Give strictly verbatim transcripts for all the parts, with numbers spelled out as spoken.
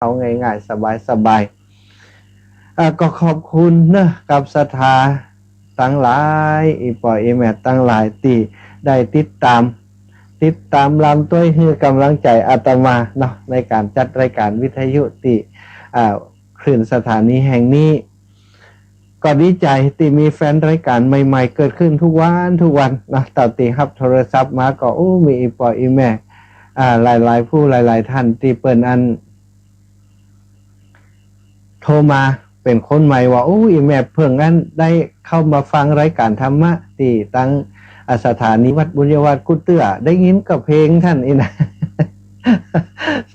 เขาง่ายๆ สบายๆ อ่า ก็ขอบคุณเนาะกับศรัทธาตังหลาย อี่ป้ออี่แม่ตังหลายตี้ได้ติดต๋าม ติดต๋ามลำตวยหื้อก๋ำลังใจ๋อาตมาเนาะ ในก๋านจัดรายก๋านวิทยุตี้ อ่า คลื่นสถานีแห่งนี้ ก็ดีใจ๋ตี้มีแฟนรายก๋านใหม่ๆ เกิดขึ้นกู้วันกู้วันเนาะ ตั้งแต่ฮับโทรศัพท์มาก็ โอ้ มีอี่ป้ออี่แม่ อ่า หลายๆ ผู้หลายๆ ต้านตี้เปิ้นอัน โทรมาเป๋นคนใหม่ว่า โอ้ อี่แม่เพิ่งอันได้เข้ามาฟังรายก๋านธรรมะตี้ตัง อ่า สถานีวัดบุญญาวาสกู้เตื้อ ได้ยินก้าเพลงต้านอี้นะ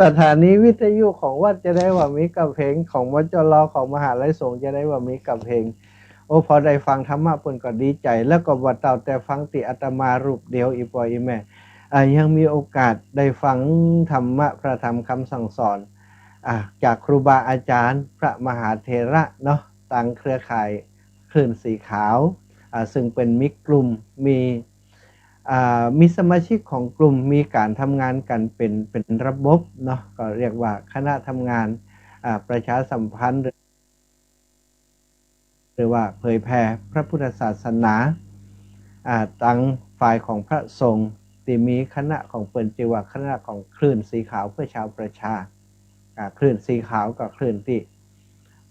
สถานีวิทยุของวัดจะได้ว่ามีก้าเพลง ของ มจร ของมหาลัยสงฆ์จะได้ว่ามีก้าเพลง โอ้ พอได้ฟังธรรมะเปิ้นก็ดีใจ๋ แล้วก็บ่าเต้าแต่ฟังตี้อาตมารูปเดียว อี่ป้ออี่แม่ อ่า ยังมีโอกาสได้ฟังธรรมะพระธรรมคำสั่งสอน อ่า จากครูบาอาจ๋ารย์พระมหาเถระเนาะ ตังเครือข่ายคลื่นสีขาว อ่า ซึ่งเปิ้นมีกลุ่ม มี อ่า มีสมาชิกของกลุ่ม มีก๋านทำงานกั๋นเป๋น เป๋นระบบเนาะ ก็เรียกว่าคณะทำงาน อ่า ประชาสัมพันธ์ หรือว่าเผยแผ่พระพุทธศาสนา อ่า ตังฝ่ายของพระสงฆ์ตี้มีคณะของเปิ้นจื้อว่าคณะของคลื่นสีขาวเพื่อชาวประชา อ่า คลื่นสีขาวก็คลื่นตี้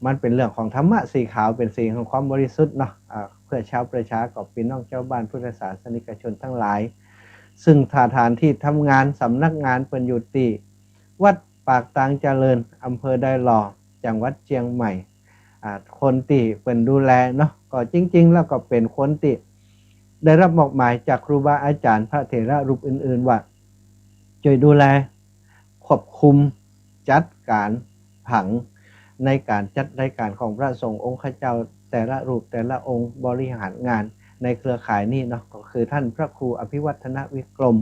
มันเป๋นเรื่องของธรรมะ สีขาวเป๋นสีของความบริสุทธิ์เนาะ อ่า เพื่อชาวประชาก็ปี้น้องจาวบ้านพุทธศาสนิกชนตังหลาย ซึ่งสถานตี้ทำงาน สำนักงานเปิ้นอยู่ตี้วัดปากตางเจริญ อำเภอดอยหล่อ จังหวัดเจียงใหม่ อ่า คนตี้เปิ้นดูแลเนาะ ก็จริงๆ แล้วก็เป๋นคนตี้ได้รับมอบหมายจากครูบาอาจ๋ารย์พระเถระรูปอื่นๆ ว่าจ้วยดูแลควบคุมจัดก๋านผังในก๋านจัดรายก๋านของพระสงฆ์องค์ข้าเจ้าแต่ละรูปแต่ละองค์บริหารงานในเครือข่ายนี้เนาะ ก็คือท่านพระครูอภิวัฒนวิกรม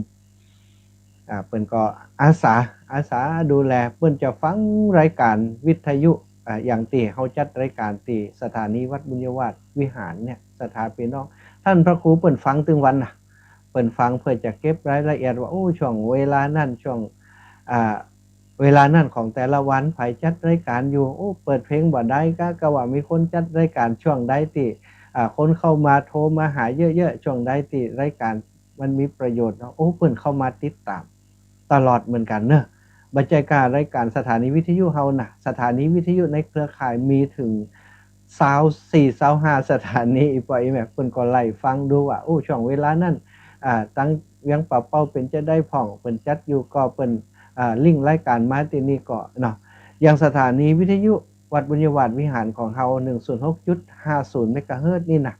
อ่า เปิ้นก็อาสา อาสาดูแล เปิ้นจะฟังรายก๋านวิทยุ อ่า อย่างตี้เฮาจัดรายก๋านตี้สถานีวัดบุญญาวาสวิหารเนี่ย ศรัทธาปี้น้อง ท่านพระครูเปิ้นฟังตึงวันนะ เปิ้นฟังเพื่อจะเก็บรายละเอียดว่า โอ้ ช่วงเวลานั้น ช่วง อ่า เวลานั้นของแต่ละวัน ใผจัดรายก๋านอยู่ โอ้ เปิดเพลงบ่าใดกา กาว่ามีคนจัดรายก๋านช่วงใดตี้ อ่า คนเข้ามาโทรมาหาเยอะๆ ช่วงใดตี้รายก๋าน มันมีประโยชน์เนาะ โอ้ เปิ้นเข้ามาติดต๋ามตลอดเหมือนกั๋นเนาะ บ่ใจ้ก้ารายก๋านสถานีวิทยุเฮานะ สถานีวิทยุในเครือข่ายมีเถิงซาวสี่ ซาวห้าสถานี อี่ป้ออี่แม่ เปิ้นก็ไล่ฟังดูว่า โอ้ ช่วงเวลานั้น อ่า ตังเวียงป่าเป้าเป๋นจาใดพ่อง เปิ้นจัดอยู่ก่อ เปิ้น อ่า ลิงก์รายก๋านมาตี้นี่ก่อเนาะ อย่างสถานีวิทยุวัดบุญญาวาสวิหารของเฮา หนึ่งศูนย์หกจุดห้าศูนย์เมกะเฮิรตซ์นี่นะ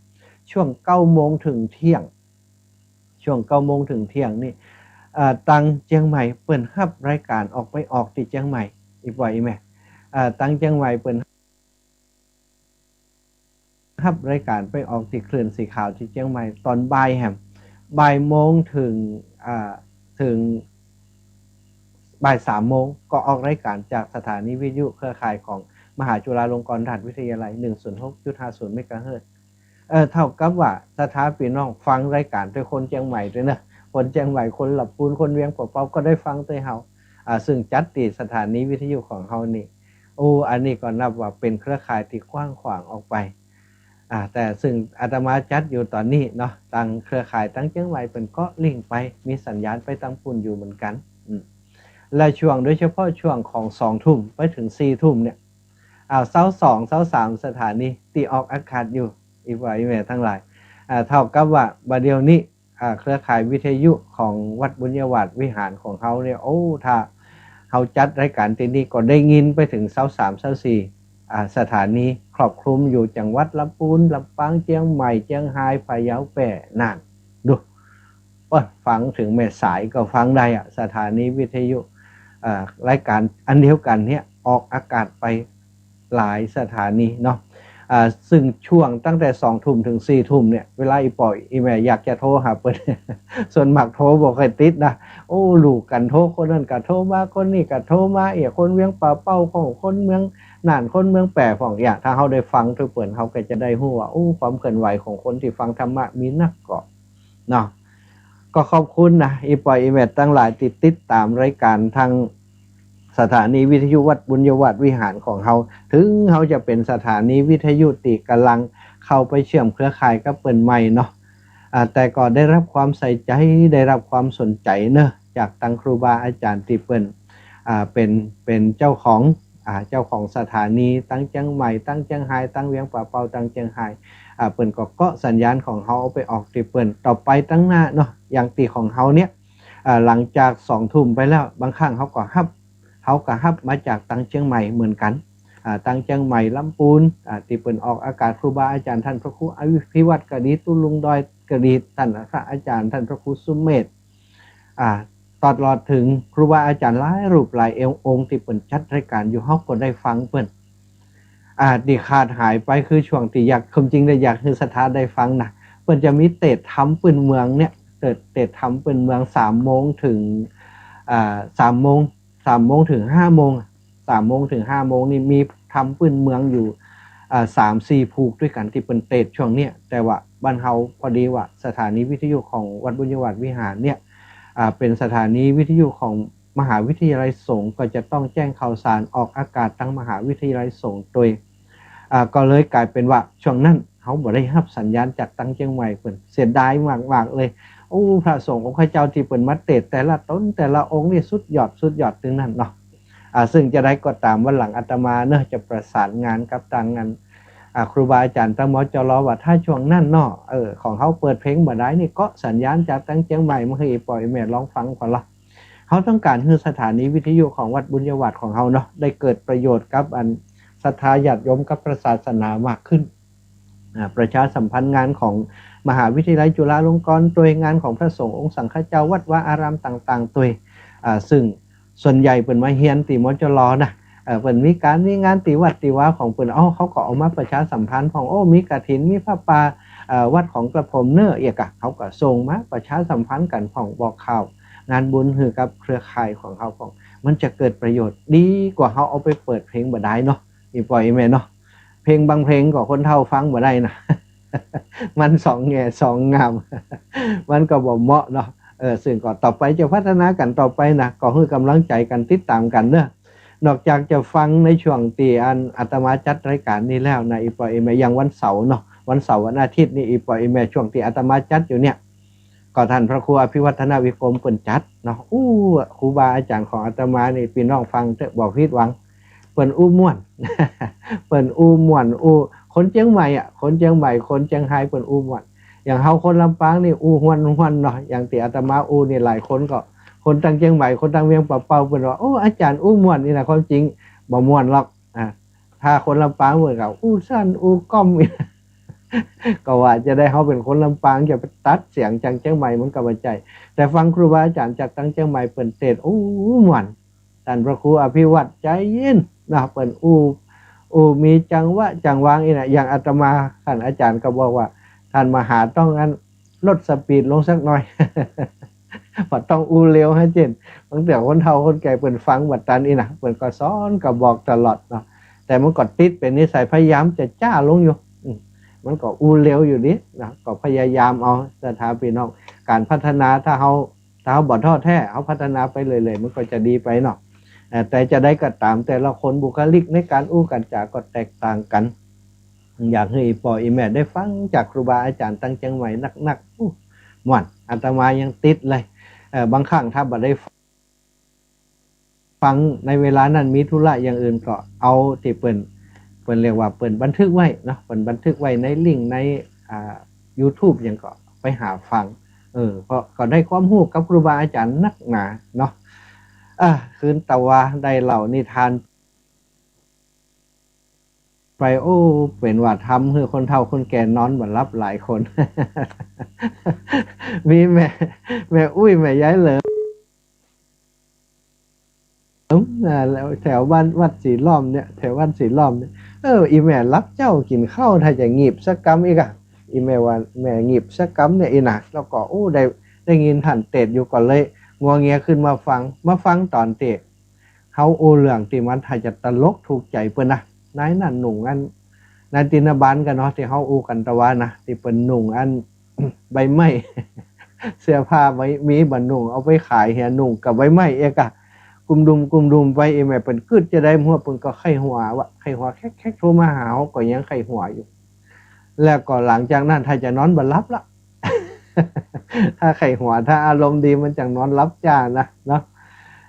ช่วงเก้าโมงเถิงเที่ยง ช่วงเก้าโมงเถิงเที่ยงนี่ เอ่อ ตังเจียงใหม่เปิ้นฮับรายก๋านออกไปออกตี้เจียงใหม่ อี่ป้ออี่แม่ เอ่อ ตังเจียงใหม่เปิ้นฮับรายก๋านไปออกตี้คลื่นสีขาวตี้เจียงใหม่ ต๋อนบ่ายแหม บ่ายโมงเถิง อ่า เถิงบ่ายสามโมง ก็ออกรายก๋านจากสถานีวิทยุเครือข่ายของมหาจุฬาลงกรณราชวิทยาลัย หนึ่งศูนย์หกจุดห้าศูนย์เมกะเฮิรตซ์ เอ่อ เต้ากับว่าศรัทธาปี้น้องฟังรายก๋านโดยคนเจียงใหม่ตวยเนาะ คนเจียงใหม่ คนลำปูน คนเวียงป่าเป้าก็ได้ฟังตวยเฮา อ่า ซึ่งจัดตี้สถานีวิทยุของเฮานี่ โอ้ อันนี้ก็นับว่าเป๋นเครือข่ายตี้กว้างขวางออกไป อ่า แต่ซึ่งอาตมาจัดอยู่ต๋อนนี้เนาะ ตังเครือข่ายตังเจียงใหม่เปิ้นก็ลิงก์ไป มีสัญญาณไปตังปุ้นอยู่เหมือนกั๋น อืม และช่วง โดยเฉพาะช่วงของสองทุ่มไปเถิงสี่ทุ่มเนี่ย อ่า ซาวสอง ซาวสามสถานีตี้ออกอากาศอยู่ อี่ป้ออี่แม่ตังหลาย อ่า เต้ากับว่าบ่าเดี่ยวนี้ อ่า เครือข่ายวิทยุของวัดบุญญาวาสวิหารของเฮาเนี่ย โอ้ ถ้าเฮาจัดรายก๋านตี้นี่ก็ได้ยินไปเถิงซาวสาม ซาวสี่ อ่า สถานี ครอบคลุมอยู่จังหวัดลำปูน ลำปาง เจียงใหม่ เจียงฮาย พะเยา แป้ น่าน ดู โอ้ย ฟังเถิงแม่สายก็ฟังได้อะ สถานีวิทยุ อ่า รายก๋านอันเดียวกั๋นเนี่ยออกอากาศไปหลายสถานีเนาะ อ่า ซึ่งช่วงตั้งแต่สองทุ่มเถิงสี่ทุ่มเนี่ย เวลาอี่ป้ออี่แม่อยากจะโทรหาเปิ้น ส่วนมากโทรบ่ค่อยติดนะ โอ้ ลู่กั๋นโทร คนนั้นก็โทรมา คนนี้ก็โทรมา เอี่ย คนเวียงป่าเป้าพ่อง คนเมืองน่าน คนเมืองแป้พ่อง เอี่ย ถ้าเฮาได้ฟังตวยเปิ้น เฮาก็จะได้ฮู้ว่า โอ้ ความเคลื่อนไหวของคนตี้ฟังธรรมะมีนักก่อ เนาะ ก็ขอบคุณนะ อี่ป้ออี่แม่ตังหลายตี้ติดต๋ามรายก๋านตัง สถานีวิทยุวัดบุญญวาสวิหารของเฮา เถิงเฮาจะเป๋นสถานีวิทยุตี้ก่ำลังเข้าไปเชื่อมเครือข่ายกับเปิ้นใหม่เนาะ อ่า แต่ก็ได้รับความใส่ใจ๋ ได้รับความสนใจ๋เนาะ จากตังครูบาอาจ๋ารย์ตี้เปิ้น อ่า เป๋น เป๋นเจ้าของ อ่า เจ้าของสถานี ตังเจียงใหม่ ตังเจียงฮาย ตังเวียงป่าเปา ตังเจียงฮาย อ่า เปิ้นก็เกาะสัญญาณของเฮาเอาไปออกตี้เปิ้น ต่อไปตังหน้าเนาะ อย่างตี้ของเฮาเนี่ย อ่า หลังจากสองทุ่มไปแล้ว บางครั้งเฮาก็ฮับ เฮาก็ฮับมาจากตังเจียงใหม่เหมือนกั๋น อ่า ตังเจียงใหม่ ลำปูน อ่า ตี้เปิ้นออกอากาศครูบาอาจ๋ารย์ต้านพระครูอภิวัฒน์ก็ดี ตุ๊ลุงดอยก็ดี ต้านพระอาจ๋ารย์ต้านพระครูสุเมธ อ่า ตลอดเถิงครูบาอาจ๋ารย์หลายรูปหลายองค์ตี้เปิ้นจัดรายก๋านอยู่ เฮาก็ได้ฟังเปิ้น อ่า ตี้ขาดหายไปคือช่วงตี้อยาก ความจริงเนี่ยอยากหื้อศรัทธาได้ฟังนะ เปิ้นจะมีเตสน์ธรรมปื้นเมืองเนี่ย เตสน์ เตสน์ธรรมปื้นเมืองสามโมงเถิง อ่า สามโมง สามโมงเถิงห้าโมง สามโมงเถิงห้าโมงนี่มีธรรมปื้นเมืองอยู่ อ่า สามสี่ผูกด้วยกั๋นตี้เปิ้นเตสน์ช่วงเนี้ย แต่ว่าบ้านเฮาพอดีว่าสถานีวิทยุของวัดบุญญวาสวิหารเนี่ย อ่า เป๋นสถานีวิทยุของมหาวิทยาลัยสงฆ์ ก็จะต้องแจ้งข่าวสารออกอากาศตังมหาวิทยาลัยสงฆ์ตวย อ่า ก็เลยก๋ายเป๋นว่าช่วงนั้นเฮาบ่ได้ฮับสัญญาณจากตังเจียงใหม่เปิ้น เสียดายมากๆ เลย โอ้ พระสงฆ์องค์ข้าเจ้าตี้เปิ้นมาเตสน์แต่ละต๋นแต่ละองค์นี่สุดยอด สุดยอดตึงนั้นเนาะ อ่า ซึ่งจะใดก็ต๋ามวันหลังอาตมาเนาะจะประสานงานกับตังอัน อ่า ครูบาอาจ๋ารย์ตัง มจร ว่าถ้าช่วงนั้นเนาะ เออ ของเฮาเปิดเพลงบ่ได้นี่ เกาะสัญญาณจากตังเจียงใหม่มาหื้ออี่ป้ออี่แม่ลองฟังก่อนละ เฮาต้องก๋านหื้อสถานีวิทยุของวัดบุญญวาสของเฮาเนาะ ได้เกิดประโยชน์กับอันศรัทธาญาติโยมกับพระศาสนามากขึ้น อ่า ประชาสัมพันธ์งานของมหาวิทยาลัยจุฬาลงกรณ์ตวย งานของพระสงฆ์องค์สังฆเจ้าวัดวาอารามต่างๆ ตวย อ่า ซึ่งส่วนใหญ่เปิ้นมาเฮียนตี้ มจร นะ เอ่อ เปิ้นมีก๋านมีงานตี้วัดตี้วาของเปิ้น เอ้า เขาก็เอามาประชาสัมพันธ์พ่อง โอ้ มีกฐิน มีผ้าป่า เอ่อ วัดของกระผมเน่อ เอียกะ เขาก็ส่งมาประชาสัมพันธ์กั๋นพ่อง บอกข่าวงานบุญหื้อกับเครือข่ายของเฮาพ่อง มันจะเกิดประโยชน์ดีกว่าเฮาเอาไปเปิดเพลงบ่ได้เนาะ อี่ป้ออี่แม่เนาะ เพลงบางเพลงก็คนเฒ่าฟังบ่ได้นะ มันสองแง่สองงาม มันก็บ่เหมาะเนาะ เออ ซึ่งก็ต่อไปจะพัฒนากั๋นต่อไปนะ ก็หื้อก๋ำลังใจ๋กั๋น ติดต๋ามกั๋นเนาะ นอกจากจะฟังในช่วงตี้อันอาตมาจัดรายก๋านนี้แล้วนะ อี่ป้ออี่แม่ อย่างวันเสาร์เนาะ วันเสาร์วันอาทิตย์นี่ อี่ป้ออี่แม่ ช่วงตี้อาตมาจัดอยู่เนี่ย ก็ต้านพระครูอภิวัฒนวิกรมเปิ้นจัดเนาะ อู้ ครูบาอาจ๋ารย์ของอาตมานี่ ปี้น้องฟังเต๊อะ บ่ผิดหวัง เปิ้นอู้ม่วน เปิ้นอู้ม่วน อู้ คนเจียงใหม่อะ คนเจียงใหม่ คนเจียงฮาย เปิ้นอู้ม่วน อย่างเฮาคนลำปางนี่อู้ฮวนฮวนเนาะ อย่างตี้อาตมาอู้นี่หลายคนก็ คนตังเจียงใหม่ คนตังเวียงป่าเปา เปิ้นว่า โอ้ อาจ๋ารย์อู้ม่วนนี่นะ ความจริงบ่ม่วนหรอก อ่า ถ้าคนลำปางเปิ้นก็อู้สั้นอู้ก้อม ก็ว่าจะใด เฮาเป๋นคนลำปางจะไปตัดเสียงจังเจียงใหม่มันก็บ่ใจ้ แต่ฟังครูบาอาจ๋ารย์จากตังเจียงใหม่เปิ้นเตสน์ อู้ม่วน ต้านพระครูอภิวัฒน์ใจ๋เย็นนะ เปิ้นอู้ อู้มีจังหวะจังหวางอี้นะ อย่างอาตมา ต้านอาจ๋ารย์ก็บอกว่า ต้านมหาต้องอันลดสปีดลงสักหน่อย บ่ต้องอู้เร็วหื้อเจ้น บางเตื้อคนเฒ่าคนแก่เปิ้นฟังบ่ตันอี้นะ เปิ้นก็สอนก็บอกตลอดเนาะ แต่มันก็ติดเป๋นนิสัย พยายามจะจ๊าลงอยู่ อืม มันก็อู้เร็วอยู่ดีนะ ก็พยายามเอา ศรัทธาปี้น้อง ก๋านพัฒนา ถ้าเฮา ถ้าเฮาบ่ท้อแท้ เฮาพัฒนาไปเรื่อยๆ มันก็จะดีไปเนาะ เอ่อ แต่จะใดก็ต๋าม แต่ละคนบุคลิกในก๋านอู้ก๋านจ๋าก็แตกต่างกั๋น อยากหื้ออี่ป้ออี่แม่ได้ฟังจากครูบาอาจ๋ารย์ตังเจียงใหม่นักๆ อู้ ม่วน อาตมายังติดเลย เอ่อ บางครั้งถ้าบ่ได้ฟัง ฟังในเวลานั้นมีธุระอย่างอื่นก็เอาตี้เปิ้น เปิ้นเรียกว่าเปิ้นบันทึกไว้เนาะ เปิ้นบันทึกไว้ในลิงก์ใน อ่า ยูทูบ หยังก็ไปหาฟัง เออ ก็ ก็ได้ความฮู้กับครูบาอาจ๋ารย์นักหนาเนาะ อ่ะ คืนตะวาได้เล่านิทานไป โอ้ เป๋นว่าทำหื้อคนเฒ่าคนแก่นอนบ่หลับหลายคน มีแม่ แม่อุ้ย แม่ยายเหลิม อ่า แล้วแถวบ้านวัดสีล้อมเนี่ย แถวบ้านสีล้อมเนี่ย เออ อี่แม่หลับเจ๊ากิ๋นข้าว ถ้าจะงีบสักกำอีกอะ อี่แม่ว่าแม่งีบสักกำเนี่ยอี้นะ แล้วก็ โอ้ ได้ ได้ยินต้านเตสน์อยู่ ก็เลยงัวเงียขึ้นมาฟัง มาฟังต๋อนตี้เฮาอู้เรื่องตี้มันถ้าจะตลกถูกใจ๋เปิ้นนะ นายนั่นหนุ่งอัน นายตินบาลกั๋นเนาะ ตี้เฮาอู้กั๋นตะวานะ ตี้เปิ้นหนุ่งอัน ใบไม้ เสื้อผ้าใบ มีบ่หนุ่ง เอาไปขายเหีย หนุ่งกับใบไม้เอียกะ กุมดุมกุมดุมไป อี่แม่เปิ้นกึ๊ดจะใดบ่ฮู้ เปิ้นก็ใค่หัววะ ใค่หัวแคกๆ โทรมาหาเฮาก็ยังใค่หัวอยู่ แล้วก็หลังจากนั้นถ้าจะนอนบ่หลับละ ถ้าใค่หัว ถ้าอารมณ์ดีมันจั่งนอนหลับจ้านะเนาะ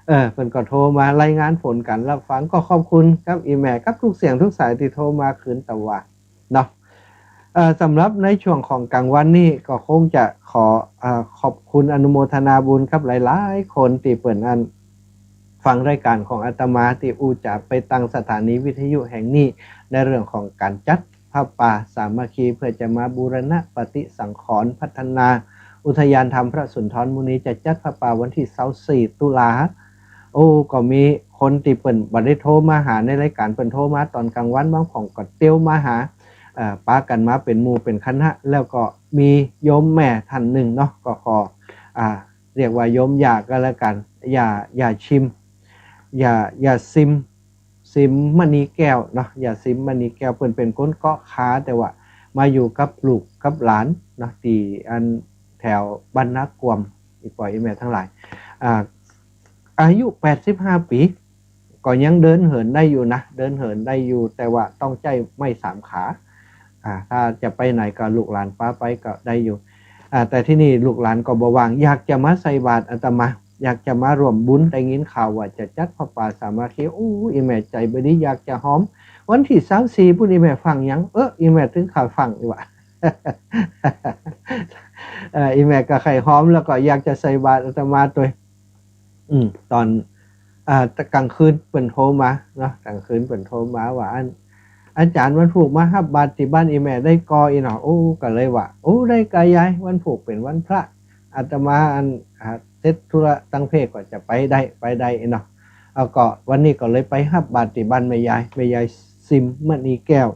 เออ เปิ้นก็โทรมารายงานผลก๋านฮับฟัง ก็ขอบคุณกับอี่แม่กับกู้เสียงกู้สายตี้โทรมาคืนตะวาเนาะ เอ่อ สำหรับในช่วงของก๋างวันนี้ก็คงจะขอ เอ่อ ขอบคุณอนุโมทนาบุญกับหลายๆ คนตี้เปิ้นอันฟังรายก๋านของอาตมาตี้อู้จ๋าไปตางสถานีวิทยุแห่งนี้ ในเรื่องของก๋านจัดผ้าป่าสามัคคี เพื่อจะมาบูรณะปฏิสังขรณ์พัฒนาอุทยานธรรมพระสุนทรมุนี จะจัดผ้าป่าวันตี้ซาวสี่ตุลา โอ้ ก็มีคนตี้เปิ้นบ่ได้โทรมาหาในรายก๋าน เปิ้นโทรมาต๋อนก๋างวัน บางผ่องก็เตียวมาหา เอ่อ ปากั๋นมาเป๋นหมู่เป๋นคณะ แล้วก็มีโยมแม่ท่านนึ่งเนาะ ก็ขอ อ่า เรียกว่าโยมย่าก็แล้วกั๋น ย่า ย่าซิม ย่า ย่าซิม ซิมมณีแก้วเนาะ ย่าซิมมณีแก้ว เปิ้นเป๋นคนเกาะคา แต่ว่ามาอยู่กับลูกกับหลานเนาะ ตี้อันแถวบ้านนากวม อี่ป้ออี่แม่ตังหลาย อ่า อายุแปดสิบห้าปี๋ ก็ยังเดินเหินได้อยู่นะ เดินเหินได้อยู่ แต่ว่าต้องใจ๊ไม้สามขา อ่า ถ้าจะไปไหนก็ลูกหลานปาไปก็ได้อยู่ อ่า แต่ทีนี้ลูกหลานก็บ่ว่าง อยากจะมาใส่บาตรอาตมา อยากจะมาร่วมบุญ ได้ยินข่าวว่าจะจัดผ้าป่าสามัคคี อู้ อี่แม่ใจ๋บ่ดี อยากจะฮอม วันตี้ซาวสี่ปู้น อี่แม่ฟังยัง เออ อี่แม่ตึงข่าวฟังอีกวะ เอ่อ อี่แม่ก็ใค่ฮอม แล้วก็อยากจะใส่บาตรอาตมาตวย อืม ต๋อน อ่า แต่ก๋างคืนเปิ้นโทรมาเนาะ ก๋างคืนเปิ้นโทรมาว่า อัน อาจ๋ารย์วันพูกมาฮับบาตรตี้บ้านอี่แม่ได้ก่อ อี่เนาะ โอ้ ก็เลยว่า โอ้ ได้ก่ายาย วันพูกเป๋นวันพระ อาตมาอัน อ่า เสร็จธุระตังเพศก็จะไปได้ ไปได้ อี่เนาะ แล้วก็วันนี้ก็เลยไปฮับบาตรตี้บ้านแม่ยาย แม่ยายซิมมณีแก้ว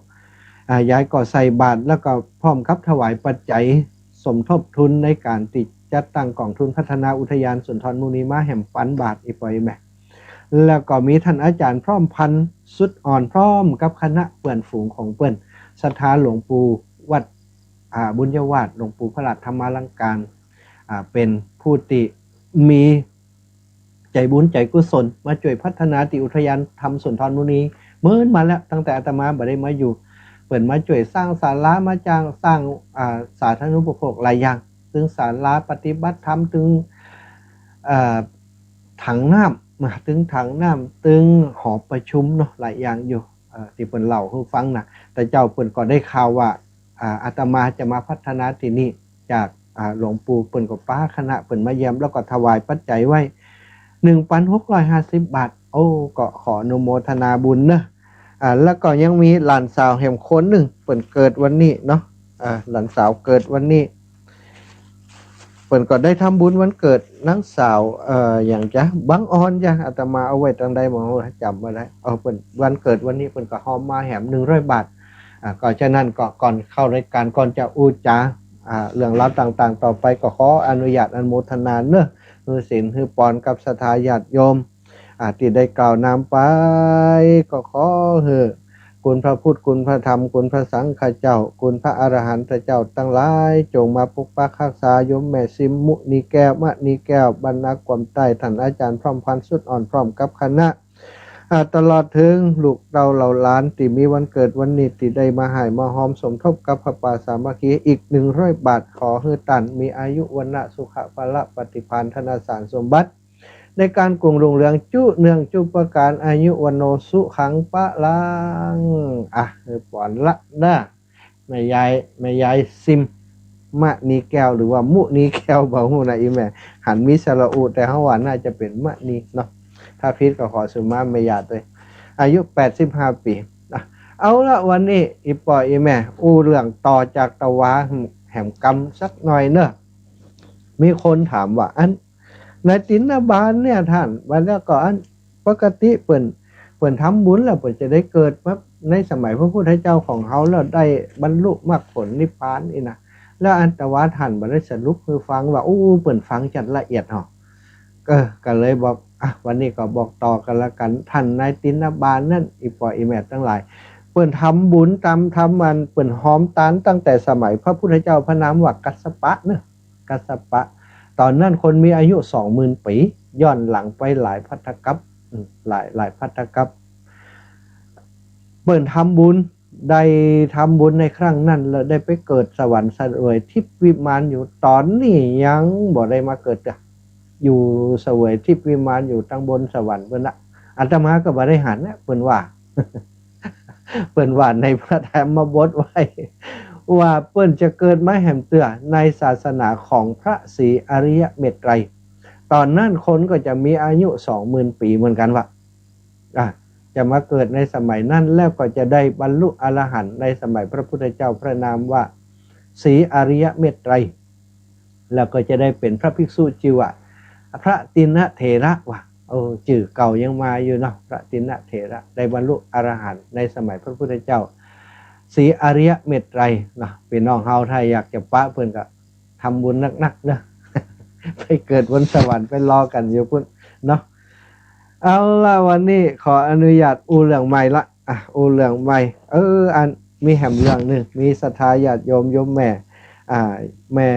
อ่า ยายก็ใส่บาตร แล้วก็พร้อมกับถวายปัจจัยสมทบทุนในก๋านตี้จัดตั้งก๋องทุนพัฒนาอุทยานสุนทรมุนีมาแหมปันบาตร อี่ป้ออี่แม่ แล้วก็มีท่านอาจ๋ารย์พร้อมพันธุ์สุดอ่อน พร้อมกับคณะเปื้อนฝูงของเปิ้น ศรัทธาหลวงปู่วัด อ่า บุญยวาส หลวงปู่พระราชธรรมาลังการ อ่า เป๋นผู้ตี้มีใจ๋บุญใจ๋กุศล มาจ้วยพัฒนาตี้อุทยานธรรมสุนทรมุนี เมินมาแล้ว ตั้งแต่อาตมาบ่ได้มาอยู่ เปิ้นมาจ้วยสร้างศาลา มาจ้างสร้าง อ่า สาธารณูปโภคหลายอย่าง ตึงศาลาปฏิบัติธรรม ตึง เอ่อ ถังน้ำ มาตึงถังน้ำ ตึงหอประชุมเนาะ หลายอย่างอยู่ เอ่อ ตี้เปิ้นเล่าหื้อฟังนะ แต่เจ้าเปิ้นก็ได้ข่าวว่า อ่า อาตมาจะมาพัฒนาตี้นี่ จาก อ่า หลวงปู่เปิ้นก็ปาคณะเปิ้นมาเยี่ยม แล้วก็ถวายปัจจัยไว้ หนึ่งพันหกร้อยห้าสิบบาท โอ้ ก็ขออนุโมทนาบุญเนาะ อ่า แล้วก็ยังมีหลานสาวแหมคนนึ่ง เปิ้นเกิดวันนี้เนาะ อ่า หลานสาวเกิดวันนี้ เปิ้นก็ได้ทำบุญวันเกิดนางสาว เอ่อ หยังจ๊ะ บังออนจ๊ะ อาตมาเอาไว้ตังใดบ่ฮู้ จ๋ำบ่ได้ เออ เปิ้นวันเกิดวันนี้ เปิ้นก็ฮอมมาแหมหนึ่งร้อยบาท อ่า ก็ฉะนั้นก็ก่อนเข้ารายก๋าน ก่อนจะอู้จ๋า อ่า เรื่องราวต่างๆ ต่อไป ก็ขออนุญาตอนุโมทนาเนาะ หื้อศีลหื้อปอนกับศรัทธาญาติโยม อ่า ตี้ได้กล่าวนำไป ก็ขอหื้อคุณพระพุทธ คุณพระธรรม คุณพระสังฆเจ้า คุณพระอรหันตเจ้าตังหลาย จงมาปกปักฮักษาโยมแม่ซิมมณีแก้ว มณีแก้ว บ้านนากวมใต้ ท่านอาจ๋ารย์พร้อมพันธุ์สุดอ่อน พร้อมกับคณะ อ่า ตลอดเถิงลูกเต้าเหล่าหลานตี้มีวันเกิดวันนี้ ตี้ได้มาฮ่ายมาฮอมสมทบกับผ้าป่าสามัคคีอีกหนึ่งร้อยบาท ขอหื้อต้านมีอายุวรรณะสุขะพละปฏิภาณธนสารสมบัติ ในก๋านกุ้งรุ่งเรืองจุเนืองจุประก๋าน อายุวัณโณสุขังพลัง อ่ะ หื้อปอนละเนาะ แม่ยาย แม่ยายซิมมณีแก้ว หรือว่ามุนีแก้ว บ่ฮู้นะอี่แม่ หันมีสระอุ แต่เฮาว่าน่าจะเป๋นมณีเนาะ ถ้าผิดก็ขอสุมาแม่ยายตวย อายุแปดสิบห้าปี๋นะ เอาละ วันนี้อี่ป้ออี่แม่อู้เรื่องต่อจากตะวาแหมกำสักหน่อยเนาะ มีคนถามว่า อัน นายตินนบาลเนี่ยท่าน ว่าแล้วก็อันปกติเปิ้น เปิ้นทำบุญแล้วเปิ้นจะได้เกิดมาในสมัยพระพุทธเจ้าของเฮา แล้วได้บรรลุมรรคผลนิพพานนี่นะ แล้วอันตะวาท่านบ่ได้สรุปหื้อฟังว่า อู้ เปิ้นฟังจัดละเอียดเหาะ เออ ก็เลยบอก อ่ะ วันนี้ก็บอกต่อกั๋นละกั๋น ท่านนายตินนบาลนั่น อี่ป้ออี่แม่ตังหลาย เปิ้นทำบุญต๋าม ทำอัน เปิ้นฮอมตานตั้งแต่สมัยพระพุทธเจ้าพระนามว่ากัสสปะเนาะ กัสสปะ ต๋อนนั้นคนมีอายุสองหมื่นปี๋ ย้อนหลังไปหลายพัทธักกัป อืม หลาย หลายภัททกัป เปิ้นทำบุญ ได้ทำบุญในครั้งนั้น แล้วได้ไปเกิดสวรรค์เสวยทิพย์วิมานอยู่ ต๋อนนี้ยังบ่ได้มาเกิดเตื้อ อยู่เสวยทิพย์วิมานอยู่ตังบนสวรรค์เปิ้นละ อาตมาก็บ่ได้หันนะ เปิ้นว่า เปิ้นว่าในพระธรรมบทไว้ ว่าเปิ้นจะเกิดมาแหมเตื้อในศาสนาของพระศรีอริยเมตไตรย ต๋อนนั้นคนก็จะมีอายุสองหมื่นปี๋เหมือนกั๋นว่า อ่ะ จะมาเกิดในสมัยนั้น แล้วก็จะได้บรรลุอรหันต์ในสมัยพระพุทธเจ้าพระนามว่าศรีอริยเมตไตรย แล้วก็จะได้เป๋นพระภิกษุจื้อว่าพระติณเถระว่า โอ้ จื้อเก่ายังมาอยู่เนาะ พระติณเถระ ได้บรรลุอรหันต์ในสมัยพระพุทธเจ้าศรีอริยเมตไตรยเนาะ ปี้น้องเฮาถ้าอยากจะปะเปิ้นก็ ทำบุญนักๆ เนอะ ไปเกิดบนสวรรค์ไปรอกั๋นอยู่ปุ้นเนาะ เอาละ วันนี้ขออนุญาตอู้เรื่องใหม่ละ อ่ะ อู้เรื่องใหม่ เออ อัน มีแหมเรื่องนึ่ง มีศรัทธาญาติโยม โยมแม่ อ่า แม่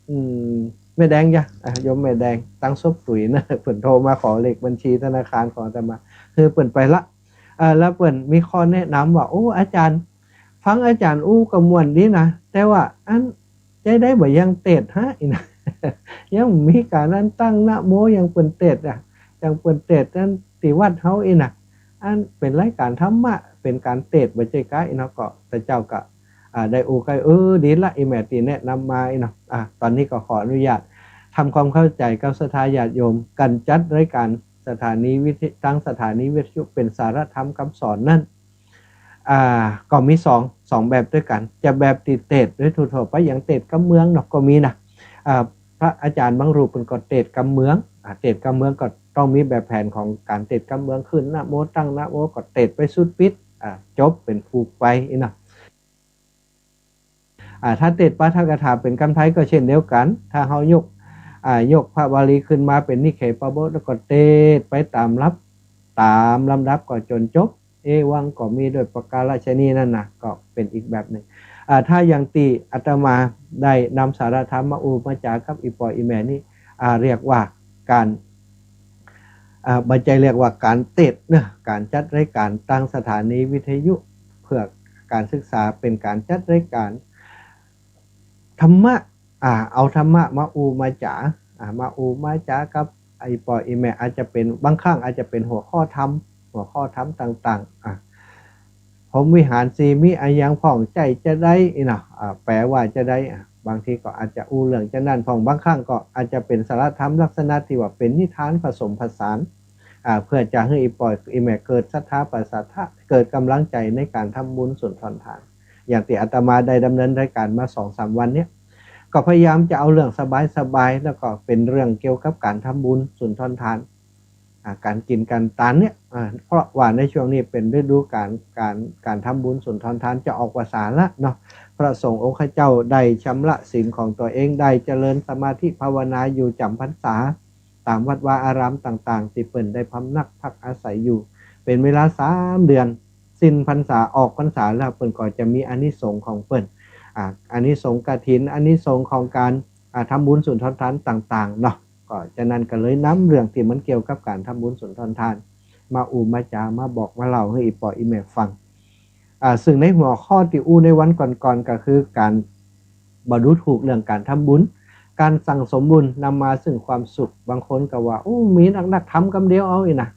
อืม แม่แดงจ้ะ อ่ะ โยมแม่แดง ตังซบตุ๋ยนะ เปิ้นโทรมาขอเลขบัญชีธนาคารของอาตมา คือเปิ้นไปละ อ่า แล้วเปิ้นมีข้อแนะนำว่า โอ้ อาจ๋ารย์ ฟังอาจ๋ารย์อู้ก็ม่วนดีนะ แต่ว่าอัน จาใดบ่ยังเตสน์ฮะ อี้นะ ยังมีก๋านอันตั้งนะโม ยังเปิ้นเตสน์อะ ยังเปิ้นเตสน์อันตี้วัดเฮาอี้นะ อันเป๋นรายก๋านธรรมะ เป๋นก๋านเตสน์บ่ใจ้ก๊ะ อี้เนาะ ก็ แต่เจ้าก็ อ่า ได้อู้ก้อย เออ ดีละ อี้แม่ตี้แนะนำมา อี้เนาะ อ่า ต๋อนนี้ก็ขออนุญาตทำความเข้าใจ๋กับศรัทธาญาติโยม ก๋านจัดรายก๋านสถานีวิทยุ ตางสถานีวิทยุเป๋นสาระธรรมกำสอนนั้น อ่า ก็มีสอง สองแบบตวยกั๋น จะแบบตี้เตสน์โดยทั่วๆ ไป อย่างเตสน์กำเมืองเนาะ ก็มีนะ อ่า พระอาจ๋ารย์บางรูปเปิ้นก็เตสน์กำเมือง อ่า เตสน์กำเมืองก็ต้องมีแบบแผนของก๋านเตสน์กำเมือง ขึ้นนะโม ตั้งนะโม ก็เตสน์ไปสุดปิด อ่า จบเป๋นผูกไป อี้เนาะ อ่า ถ้าเตสน์ปาฐกถาเป๋นกำไทยก็เช่นเดียวกั๋น ถ้าเฮายก อ่า ยกพระบาลีขึ้นมาเป๋นนิเขปบท แล้วก็เตสน์ไปต๋ามลำ ต๋ามลำดับก็จ๋นจบ เอวังก็มีด้วยประการฉะนี้นั่นนะ ก็เป๋นอีกแบบนึ่ง อ่า ถ้าอย่างตี้อาตมาได้นำสาระธรรมมาอู้มาจ๋ากับอี่ป้ออี่แม่นี้ อ่า เรียกว่าก๋าน อ่า บ่ใจ้เรียกว่าก๋านเตสน์เนาะ ก๋านจัดรายก๋านตางสถานีวิทยุเพื่อก๋านศึกษา เป๋นก๋านจัดรายก๋านธรรมะ อ่า เอาธรรมะมาอู้มาจ๋า อ่า มาอู้มาจ๋ากับอี่ป้ออี่แม่ อาจจะเป๋น บางครั้งอาจจะเป๋นหัวข้อธรรม หัวข้อธรรมต่างๆ อ่า พรหมวิหารสี่มีอะหยังพ่อง ใจ้จาใด อี้เนาะ อ่า แป๋ว่าจาใด อ่า บางทีก็อาจจะอู้เรื่องจานั้นพ่อง บางครั้งก็อาจจะเป๋นสาระธรรมลักษณะตี้ว่าเป๋นนิทานผสมผสาน อ่า เพื่อจะหื้ออี่ป้ออี่แม่เกิดศรัทธาประสาทะ เกิดก๋ำลังใจ๋ในก๋านทำบุญสุนทรทาน อย่างตี้อาตมาได้ดำเนินรายก๋านมาสองสามวันเนี้ย ก็พยายามจะเอาเรื่องสบายๆ แล้วก็เป๋นเรื่องเกี่ยวกับก๋านทำบุญสุนทรทาน อ่า ก๋านกิ๋นก๋านตานเนี่ย อ่า เพราะว่าในช่วงนี้เป๋นฤดูก๋าน ก๋าน ก๋านทำบุญสุนทรทานจะออกพรรษาละเนาะ พระสงฆ์องค์ข้าเจ้าได้ชำระศีลของตั๋วเอง ได้เจริญสมาธิภาวนาอยู่จ๋ำพรรษา ต๋ามวัดวาอารามต่างๆ ตี้เปิ้นได้พำนักพักอาศัยอยู่ เป๋นเวลาสามเดือน สิ้นพรรษาออกพรรษาแล้ว เปิ้นก็จะมีอานิสงส์ของเปิ้น อ่า อานิสงส์กฐิน อานิสงส์ของก๋าน อ่า ทำบุญสุนทรทานต่างๆ เนาะ ก็ฉะนั้นก็เลยนำเรื่องตี้มันเกี่ยวกับก๋านทำบุญสุนทรทาน มาอู้มาจ๋า มาบอกมาเล่าหื้ออี่ป้ออี่แม่ฟัง อ่า ซึ่งในหัวข้อตี้อู้ในวันก่อนๆ ก็คือก๋านบ่ดูถูกเรื่องก๋านทำบุญ ก๋านสั่งสมบุญนำมาซึ่งความสุข บางคนก็ว่า โอ้ มีนักๆ ทำกำเดียวเอา อี้นะ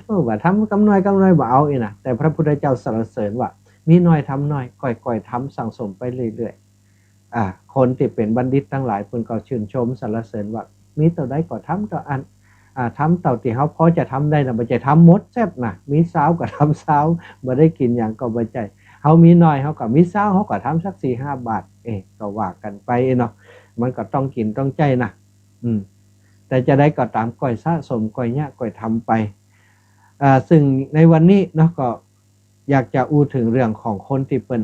โอ้ บ่ทำกำน้อยกำน้อยบ่เอา อี้นะ แต่พระพุทธเจ้าสรรเสริญว่า มีน้อยทำน้อย ก้อยๆ ทำสั่งสมไปเรื่อยๆ อ่า คนตี้เป๋นบัณฑิตตังหลายเปิ้นก็ชื่นชมสรรเสริญว่า มีเต้าใดก็ทำเต้าอั้น อ่า ทำเต้าตี้เฮาพอจะทำได้นะ บ่ใจ้ทำหมดแซ่บนะ มีซาวก็ทำซาว บ่ได้กิ๋นหยังก็บ่ใจ้ เฮามีน้อยเฮาก็มีซาว เฮาก็ทำสักสี่ห้าบาท เอ๊ะ ก็ว่ากั๋นไปเนาะ มันก็ต้องกิ๋นต้องใจ๊นะ อืม แต่จาใดก็ต๋าม ก้อยสะสม ก้อยเยียะ ก้อยทำไป อ่า ซึ่งในวันนี้เนาะ ก็ อยากจะอู้เถิงเรื่องของคนตี้เปิ้น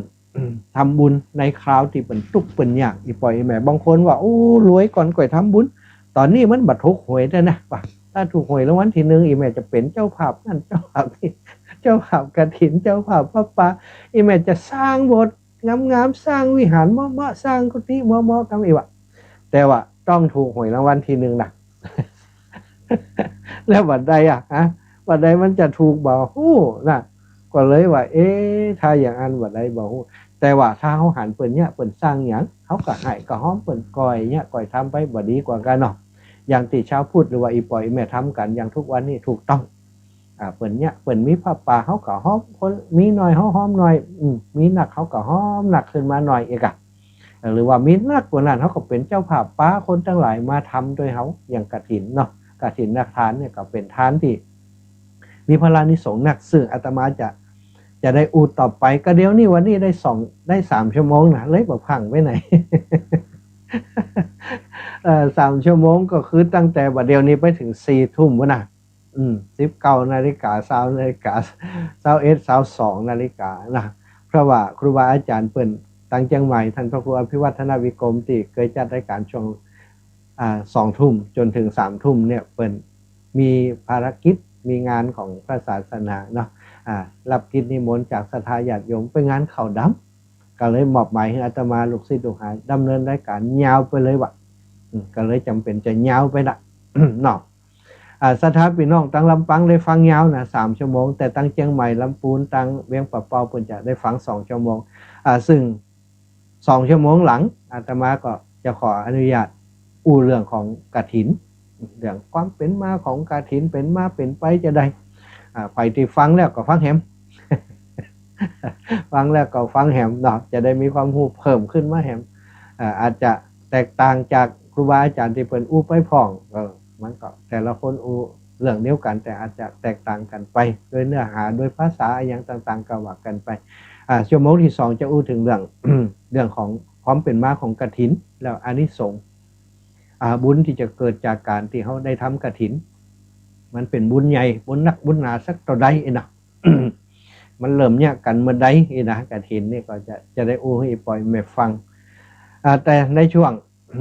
ทำบุญในคราวตี้เปิ้นตุ๊กข์เปิ้นยาก อี่ป้ออี่แม่ บางคนว่า โอ้ รวยก่อนก่อยทำบุญ ต๋อนนี้มันบ่ถูกหวยแล้วนะ ว่าถ้าถูกหวยรางวัลตี้นึ่ง อี่แม่จะเป๋นเจ้าภาพนั่นเจ้าภาพนี่ เจ้าภาพกฐิน เจ้าภาพผ้าป่า อี่แม่จะสร้างโบสถ์งามๆ สร้างวิหารเหมาะๆ สร้างกุฏิเหมาะๆ กำอี้วะ แต่ว่าต้องถูกหวยรางวัลตี้นึ่งนะ แล้วบัดใดอะ ฮะ บัดใดมันจะถูกบ่ฮู้นะ ก็เลยว่า เอ๊ะ ถ้าอย่างอั้นบัดใดบ่ฮู้ แต่ว่าถ้าเฮาหันเปิ้นเยียะ เปิ้นสร้างหยัง เฮาก็ไหว้ก็ฮ้อม เปิ้นก่อยเยียะ ก่อยทำไป บ่ดีกว่ากั๋นเนาะ อย่างตี้ชาวพุทธหรือว่าอี่ป้ออี่แม่ทำกั๋นอย่างทุกวันนี้ถูกต้อง อ่า เปิ้นเยียะ เปิ้นมีผ้าป่า เฮาก็ฮ้อม คนมีน้อย เฮาฮ้อมน้อย อืม มีนัก เฮาก็ฮ้อมนักขึ้นมาหน่อยอีกอะ หรือว่ามีนักกว่านั้น เฮาก็เป๋นเจ้าภาพปาคนตังหลายมาทำตวยเฮา อย่างกฐินเนาะ กฐินทานเนี่ยก็เป๋นทานตี้มีพลานิสงส์นัก ซึ่งอาตมาจะ จะได้อู้ต่อไป ก็เดี๋ยวนี้วันนี้ได้สอง ได้สามชั่วโมงนะ เลยบ่พั่งไปไหน เอ่อ สามชั่วโมงก็คือตั้งแต่บ่าเดี๋ยวนี้ไปเถิงสี่ทุ่มพุ้นนะ อืม สิบเก้านาฬิกา ซาวนาฬิกา ซาวเอ็ด ซาวสองนาฬิกานะ เพราะว่าครูบาอาจ๋ารย์เปิ้นตังเจียงใหม่ ต้านพระครูอภิวัฒนวิกรมตี้เกยจัดรายก๋านช่วง อ่า สองทุ่มจ๋นเถิงสามทุ่มเนี่ย เปิ้นมีภารกิจ มีงานของพระศาสนาเนาะ อ่า ฮับกิจนิมนต์จากศรัทธาญาติโยมไปงานข้าวดำ ก็เลยมอบหมายหื้ออาตมาลูกศิษย์ลูกหาดำเนินรายก๋านยาวไปเลยว่ะ อืม ก็เลยจ๋ำเป๋นจะยาวไปละ เนาะ อ่า ศรัทธาปี้น้องตังลำปางได้ฟังยาวนะ สามชั่วโมง แต่ตังเจียงใหม่ ลำปูน ตังเวียงป่าเป้า เปิ้นจะได้ฟังสองชั่วโมง อ่า ซึ่งสองชั่วโมงหลัง อาตมาก็จะขออนุญาตอู้เรื่องของกฐิน เรื่องความเป๋นมาของกฐิน เป๋นมาเป๋นไปจะใด อ่า ใผตี้ฟังแล้วก็ฟังแหม ฟังแล้วก็ฟังแหมเนาะ จะได้มีความฮู้เพิ่มขึ้นมาแหม อ่า อาจจะแตกต่างจากครูบาอาจ๋ารย์ตี้เปิ้นอู้ไปพ่อง เออ มันก็แต่ละคนอู้เรื่องเดียวกั๋น แต่อาจจะแตกต่างกั๋นไป โดยเนื้อหา โดยภาษาอะหยังต่างๆ ก็ว่ากั๋นไป อ่า ชั่วโมงตี้สองจะอู้เถิงเรื่อง เรื่องของความเป๋นมาของกฐิน แล้วอานิสงส์ อ่า บุญตี้จะเกิดจากก๋านตี้เฮาได้ทำกฐิน มันเป๋นบุญใหญ่ บุญนักบุญหนาสักเต้าใดเนาะ มันเริ่มเยียะกั๋นเมื่อใดนี่นะ กฐินนี่ก็จะ จะได้อู้หื้ออี่ป้ออี่แม่ฟัง อ่า แต่ในช่วง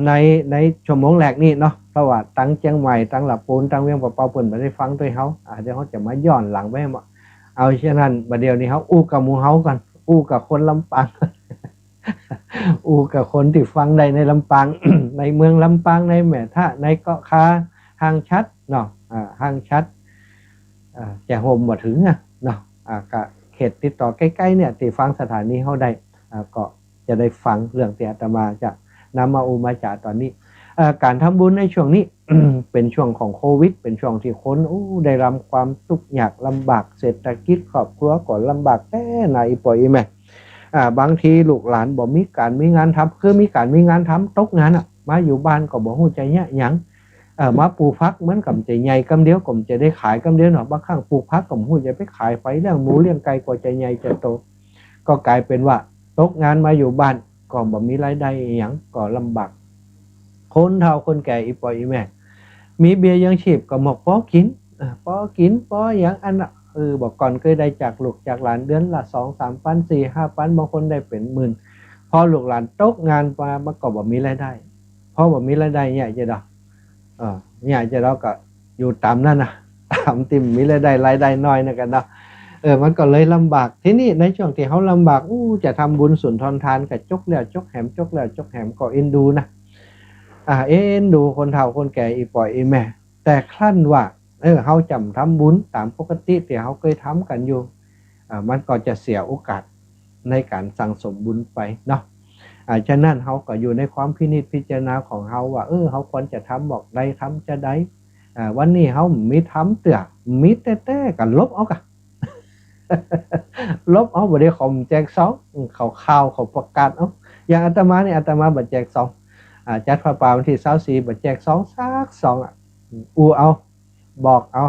ใน ในชั่วโมงแรกนี่เนาะ เพราะว่าตังเจียงใหม่ ตังลำปูน ตังเวียงป่าเป้า เปิ้นบ่ได้ฟังตวยเฮา อ่า เดี๋ยวเฮาจะมาย้อนหลังไป เอาฉะนั้นบ่าเดี่ยวนี้เฮาอู้กับหมู่เฮาก่อน อู้กับคนลำปาง อู้กับคนตี้ฟังได้ในลำปาง ในเมืองลำปาง ในแม่ทะ ในเกาะคา ห่างชัดเนาะ อ่า ห่างชัด อ่า จะโฮมบ่เถิงอะเนาะ อ่า ก็เขตติดต่อใก้ๆ เนี่ย ตี้ฟังสถานีเฮาได้ อ่า ก็จะได้ฟังเรื่องตี้อาตมาจะนำมาอู้มาจ๋าต๋อนนี้ เอ่อ ก๋านทำบุญในช่วงนี้ เป๋นช่วงของโควิด เป๋นช่วงตี้คน อู้ ได้รับความตุ๊กข์ยากลำบาก เศรษฐกิจครอบครัวก็ลำบากแต๊นา อี่ป้ออี่แม่ อ่า บางทีลูกหลานบ่มีก๋านมีงานทำ คือมีก๋านมีงานทำ ตกงานอะ มาอยู่บ้านก็บ่ฮู้จะเยียะหยัง เอ่อ มาปลูกผัก มันก็บ่ใจ้ใหญ่กำเดียว ก็บ่ใจ้ได้ขายกำเดียวเนาะ บางครั้งปลูกผักก็บ่ฮู้จะไปขายใผ เลี้ยงหมูเลี้ยงไก่กว่าจะใหญ่จะโต ก็ก๋ายเป๋นว่าตกงานมาอยู่บ้านก็บ่มีรายได้อะหยัง ก็ลำบาก คนเฒ่าคนแก่ อี่ป้ออี่แม่ มีเบี้ยยังชีพก็หมกปอกิ๋น เอ่อ ปอกิ๋นปอหยังอันน่ะ เออ บ่าก่อนเกยได้จากลูกจากหลานเดือนละสองสามปัน สี่ห้าปัน บางคนได้เป๋นหมื่น พอลูกหลานตกงานมา มันก็บ่มีรายได้ พอบ่มีรายได้เยียะจะดอก เออ เยียะจะดอกก็อยู่ต๋ามนั้นนะ ต๋ามตี้มีรายได้ รายได้น้อยนั่นกั๋นเนาะ เออ มันก็เลยลำบาก ทีนี้ในช่วงตี้เฮาลำบาก อู้ จะทำบุญสุนทรทานก็จกแล้วจกแหม จกแล้วจกแหม ก็เอ็นดูนะ อ่า เอ็นดูคนเฒ่าคนแก่ อี่ป้ออี่แม่ แต่ครั้นว่า เออ เฮาจ๋ำทำบุญต๋ามปกติตี้เฮาเกยทำกั๋นอยู่ อ่า มันก็จะเสียโอกาสในก๋านสั่งสมบุญไปเนาะ อ่า ฉะนั้นเฮาก็อยู่ในความพินิจพิจารณาของเฮาว่า เออ เฮาควรจะทำหมอกใด ทำจะใด อ่า วันนี้เฮามีทำเตื้อ มีแต๊ๆ ก็หลบเอาก่ะ หลบเอา บ่าเดี่ยวเขาแจกซอง อืม เขาข่าวเขาประกาศเอา อย่างอาตมานี่ อาตมาบ่แจกซอง อ่า จัดผ้าป่าวันตี้ซาวสี่ บ่แจกซองสักซองอะ อืม อู้เอา บอกเอา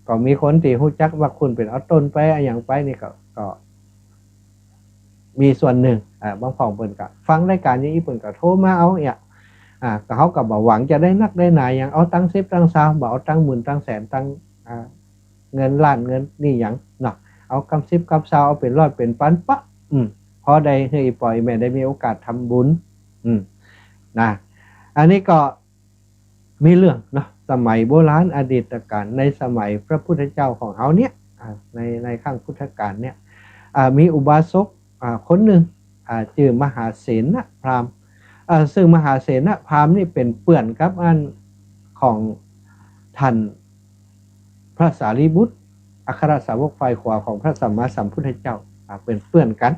ก็มีคนตี้ฮู้จักว่าคุณเป๋นเอาต้นไปอะหยังไปนี่ก็ ก็มีส่วนนึ่ง อ่า บางพ่องเปิ้นก็ฟังรายก๋านอย่างอี้ เปิ้นก็โทรมาเอาเนี่ย อ่า ก็เฮาก็บ่หวังจะได้นักได้หนาหยัง เอาตังค์สิบตังค์ซาว บ่เอาตังค์หมื่นตังค์แสน ตังค์ อ่า เงินล้านเงินนี่หยังเนาะ เอากำสิบกำซาว เอาเป๋นร้อยเป๋นปันปะ อืม พอได้หื้ออี่ป้ออี่แม่ได้มีโอกาสทำบุญ อืม นะ อันนี้ก็ มีเรื่องเนาะ สมัยโบราณอดีตกาล ในสมัยพระพุทธเจ้าของเฮาเนี่ย อ่า ใน ในครั้งพุทธกาลเนี่ย อ่า มีอุบาสก อ่า คนนึ่ง อ่า จื้อมหาเสนพราหมณ์ อ่า ซึ่งมหาเสนพราหมณ์นี่เป๋นเปื้อนกับอันของ ท่านพระสารีบุตร อัครสาวกฝ่ายขวาของพระสัมมาสัมพุทธเจ้า อ่า เปิ้นเปื้อนกั๋น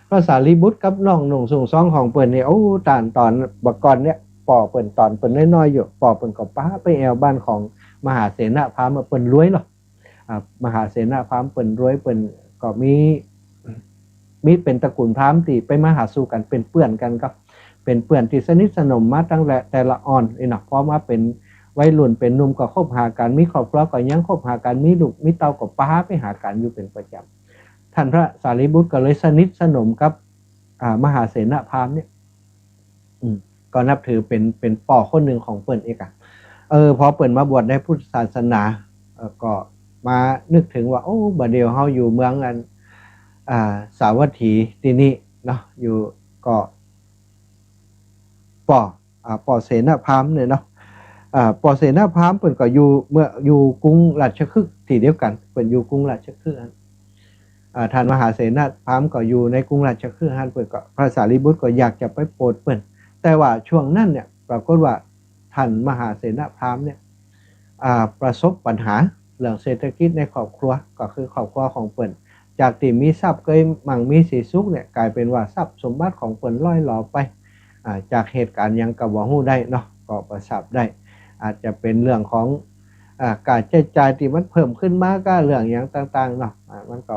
พระสารีบุตรกับน้องหนุ่งสูงซองของเปิ้นนี่ โอ้ ต๋อน ต๋อนบ่าก่อนเนี่ย ป้อเปิ้นต๋อนเปิ้นน้อยๆ อยู่ ป้อเปิ้นก็ปาไปแอ่วบ้านของมหาเสนพราหมณ์ เปิ้นรวยเนาะ อ่า มหาเสนพราหมณ์เปิ้นรวย เปิ้นก็มี มีเป๋นตระกู๋ลพราหมณ์ตี้ไปมาหาสู่กั๋น เป๋นเปื้อนกั๋น ก็เป๋นเปื้อนตี้สนิทสนมมาตั้งแต่ แต่ละอ่อนนี่เนาะ พอมาเป๋นวัยรุ่นเป๋นหนุ่มก็คบหากั๋น มีครอบครัวก็ยังคบหากั๋น มีลูกมีเต้าก็ปาไปหากั๋นอยู่เป๋นประจ๋ำ ท่านพระสารีบุตรก็เลยสนิทสนมกับ อ่า มหาเสนพราหมณ์เนี่ย อืม ก็นับถือเป๋น เป๋นป้อคนนึ่งของเปิ้นเองอะ เออ พอเปิ้นมาบวชในพุทธศาสนา เออ ก็มานึกเถิงว่า โอ้ บ่าเดี่ยวเฮาอยู่เมืองอัน อ่า สาวัตถีตี้นี่เนาะ อยู่ก็ป้อ อ่า ป้อเสนพราหมณ์เนี่ยเนาะ อ่า ป้อเสนพราหมณ์เปิ้นก็อยู่เมือง อยู่กรุงราชคฤห์ตี้เดียวกั๋น เปิ้นอยู่กรุงราชคฤห์ อ่า ท่านมหาเสนพราหมณ์ก็อยู่ในกรุงราชคฤห์หั้น เปิ้นก็ พระสารีบุตรก็อยากจะไปโปรดเปิ้น แต่ว่าช่วงนั้นเนี่ย ปรากฏว่าท่านมหาเสนพราหมณ์เนี่ย อ่า ประสบปัญหาเรื่องเศรษฐกิจในครอบครัว ก็คือครอบครัวของเปิ้น จากตี้มีทรัพย์เกยมั่งมีสีสุขเนี่ย ก๋ายเป๋นว่าทรัพย์สมบัติของเปิ้นล่อยหลอไป อ่า จากเหตุก๋ารณ์หยังก็บ่ฮู้ได้เนาะ ก็บ่ทราบได้ อาจจะเป๋นเรื่องของ อ่า ก๋าใจ๊จ่ายตี้มันเพิ่มขึ้นมา ก็เรื่องหยังต่างๆ เนาะ อ่า มันก็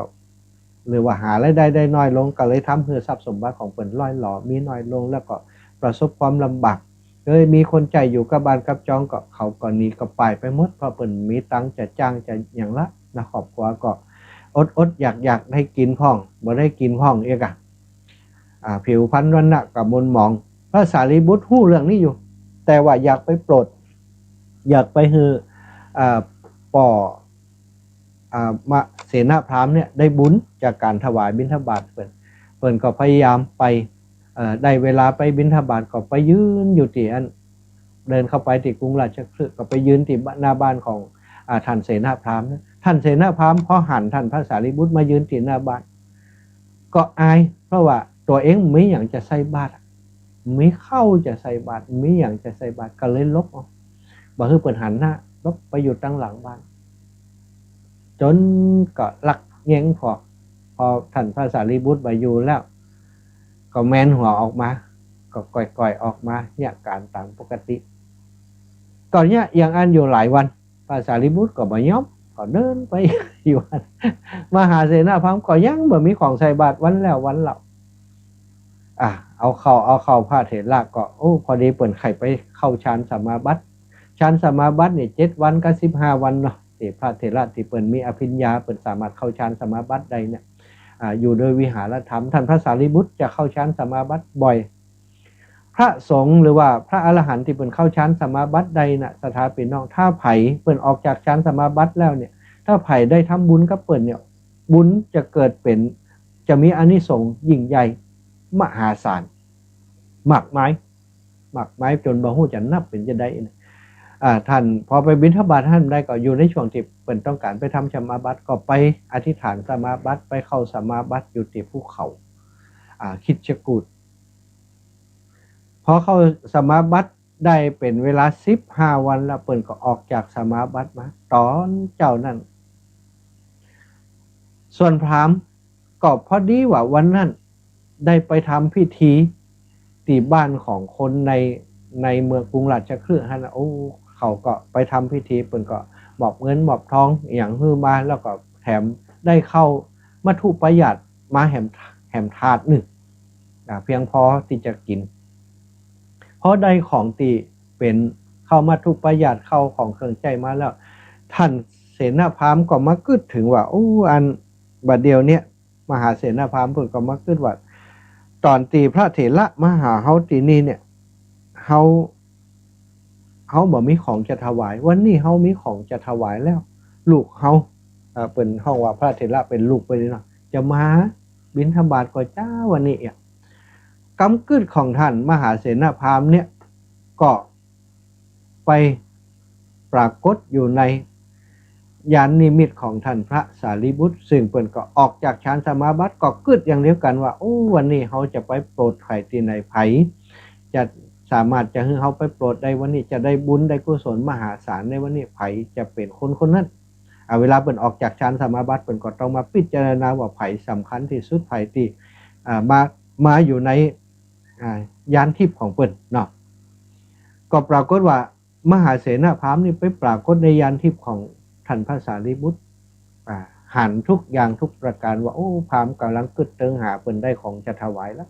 หรือว่าหารายได้ได้น้อยลง ก็เลยทำหื้อทรัพย์สมบัติของเปิ้นล่อยหลอมีน้อยลง แล้วก็ประสบความลำบาก เลยมีคนใจ๊อยู่กับบ้านกับจอง ก็เขาก็หนีกระป่ายไปหมด เพราะเปิ้นมีตังค์จะจ้างจะหยังละนะ ครอบครัวก็อดๆ อยากๆ ได้กิ๋นพ่อง บ่ได้กิ๋นพ่องเอกอะ อ่า ผิวพรรณวรรณะก็หม่นหมอง พระสารีบุตรฮู้เรื่องนี้อยู่ แต่ว่าอยากไปโปรด อยากไปหื้อ อ่า ป้อ อ่า มหาเสนพราหมณ์เนี่ยได้บุญจากก๋านถวายบิณฑบาตเปิ้น เปิ้นก็พยายามไป เอ่อ ได้เวลาไปบิณฑบาตก็ไปยืนอยู่ตี้อัน เดินเข้าไปตี้กรุงราชคฤห์ ก็ไปยืนตี้หน้าบ้านของ อ่า ท่านเสนพราหมณ์นะ ท่านเสนพราหมณ์พอหันท่านพระสารีบุตรมายืนตี้หน้าบ้าน ก็อาย เพราะว่าตั๋วเองบ่มีหยังจะใส่บาตรอะ บ่มีข้าวจะใส่บาตร บ่มีหยังจะใส่บาตร ก็เลยหลบออก บ่หื้อเปิ้นหันหน้า หลบไปอยู่ตังหลังบ้าน จ๋นก็ลักแย้งพอ พอท่านพระสารีบุตรบ่อยู่แล้ว ก็แมนหัวออกมา ก็ก่อยๆ ออกมาเยียะก๋านต๋ามปกติ ก็เยียะอย่างอั้นอยู่หลายวัน พระสารีบุตรก็บ่ยอม ก็เดินไปอยู่หั้น มหาเสนพราหมณ์ก็ยังบ่มีของใส่บาตรวันแล้ววันเล่า อ่ะ เอาเข้า เอาเข้าพระเถระก็ โอ้ พอดีเปิ้นใค่ไปเข้าฌานสมาบัติ ฌานสมาบัตินี่เจ็ดวันกับสิบห้าวันเนาะ ตี้พระเถระตี้เปิ้นมีอภิญญา เปิ้นสามารถเข้าฌานสมาบัติได้เนี่ย อ่า อยู่โดยวิหารธรรม ท่านพระสารีบุตรจะเข้าฌานสมาบัติบ่อย พระสงฆ์หรือว่าพระอรหันต์ตี้เปิ้นเข้าฌานสมาบัติได้น่ะ ศรัทธาพี่น้อง ถ้าใผเปิ้นออกจากฌานสมาบัติแล้วเนี่ย ถ้าใผได้ทำบุญกับเปิ้นเนี่ย บุญจะเกิดเป๋น จะมีอานิสงส์ยิ่งใหญ่มหาศาล มากมาย มากมายจ๋นบ่ฮู้จะนับเป๋นจาใดนะ อ่า ท่านพอไปบิณฑบาตหั้นได้ ก็อยู่ในช่วงตี้เปิ้นต้องก๋านไปทำสมาบัติ ก็ไปอธิษฐานสมาบัติ ไปเข้าสมาบัติอยู่ตี้ภูเขา อ่า คิชกูฏ พอเข้าสมาบัติได้เป๋นเวลาสิบห้าวันแล้ว เปิ้นก็ออกจากสมาบัติมาต๋อนเจ๊านั้น ส่วนพราหมณ์ก็พอดีว่าวันนั้นได้ไปทำพิธีตี้บ้านของคนใน ในเมืองกรุงราชคฤห์หั้นน่ะ โอ้ เขาก็ไปทำพิธี เปิ้นก็มอบเงินมอบทองอะหยังหื้อมา แล้วก็แถมได้ข้าวมัทธุปายาตรมาแหม แหมถาดนึ่ง อ่า เพียงพอตี้จะกิ๋น พอได้ของตี้เป๋นข้าวมัทธุปายาตร ข้าวของเครื่องใจ๊มาแล้ว ท่านเสนพราหมณ์ก็มากึ๊ดเถิงว่า โอ้ อันบ่าเดี่ยวเนี่ย มหาเสนพราหมณ์เปิ้นก็มากึ๊ดว่า ต๋อนตี้พระเถระมาหาเฮาตี้นี่เนี่ย เฮา เฮาบ่มีของจะถวาย วันนี้เฮามีของจะถวายแล้ว ลูกเฮา อ่า เปิ้นฮ้องว่าพระเถระเป๋นลูกเปิ้นเนาะ จะมาบิณฑบาตก่อจ๊าวันนี้อะ กำกึ๊ดของท่านมหาเสนพราหมณ์เนี่ย ก็ไปปรากฏอยู่ในญาณนิมิตของท่านพระสารีบุตร ซึ่งเปิ้นก็ออกจากฌานสมาบัติ ก็กึ๊ดอย่างเดียวกั๋นว่า โอ้ วันนี้เฮาจะไปโปรดใผตี้ไหน ใผจะ สามารถจะหื้อเฮาไปโปรดได้วันนี้ จะได้บุญได้กุศลมหาศาลในวันนี้ ใผจะเป๋นคนคนนั้น อ่า เวลาเปิ้นออกจากฌานสมาบัติ เปิ้นก็ต้องมาพิจารณาว่าใผสำคัญตี้สุด ใผตี้ อ่า มา มาอยู่ใน อ่า ญาณทิพย์ของเปิ้นเนาะ ก็ปรากฏว่า มหาเสนพราหมณ์นี่ไปปรากฏในญาณทิพย์ของท่านพระสารีบุตร อ่า หันทุกอย่างทุกประการว่า โอ้ พราหมณ์ก่ำลังกึ๊ดเติงหา เปิ้นได้ของจะถวายแล้ว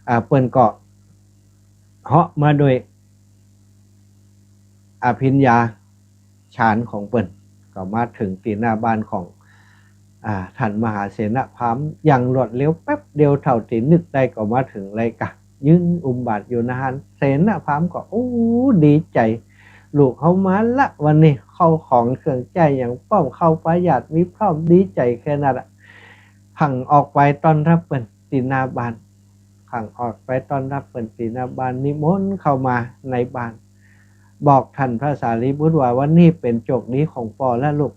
อ่า เปิ้นก็เหาะมาโดยอภิญญาฌานของเปิ้น ก็มาเถิงตี้หน้าบ้านของ อ่า ท่านมหาเสนพราหมณ์อย่างรวดเร็ว แป๊บเดียวเต้าตี้นึกได้ก็มาเถิงเลยกะ ยืนอุ้มบาตรอยู่หน้าหั้น เสนพราหมณ์ก็ โอ้ ดีใจ๋ ลูกเฮามาละวันนี้ เข้าของเครื่องใจ๊อย่างพร้อม ข้าวปายาตรมีพร้อม ดีใจ๋แค่นั้นละ ขั่งออกไปต้อนฮับเปิ้นตี้หน้าบ้าน ขั่งออกไปต้อนฮับเปิ้นตี้หน้าบ้าน นิมนต์เข้ามาในบ้าน บอกท่านพระสารีบุตรว่า วันนี้เป๋นโจคดีของป้อแล้วลูก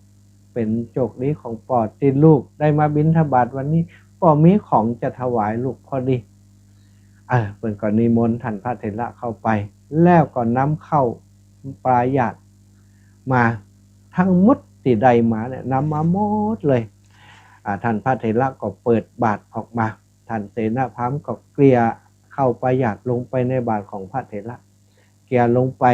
เป๋นโจคดีของป้อตี้ลูกได้มาบิณฑบาตวันนี้ ป้อมีของจะถวายลูกพอดี เออ เปิ้นก็นิมนต์ท่านพระเถระเข้าไป แล้วก็นำข้าวปายาตรมาทั้งหมดตี้ได้มาเนี่ย นำมาหมดเลย อ่า ท่านพระเถระก็เปิดบาตรออกมา ท่านเสนพราหมณ์ก็เกลี่ยข้าวปายาตรลงไปในบาตรของพระเถระ เกลี่ยลงไป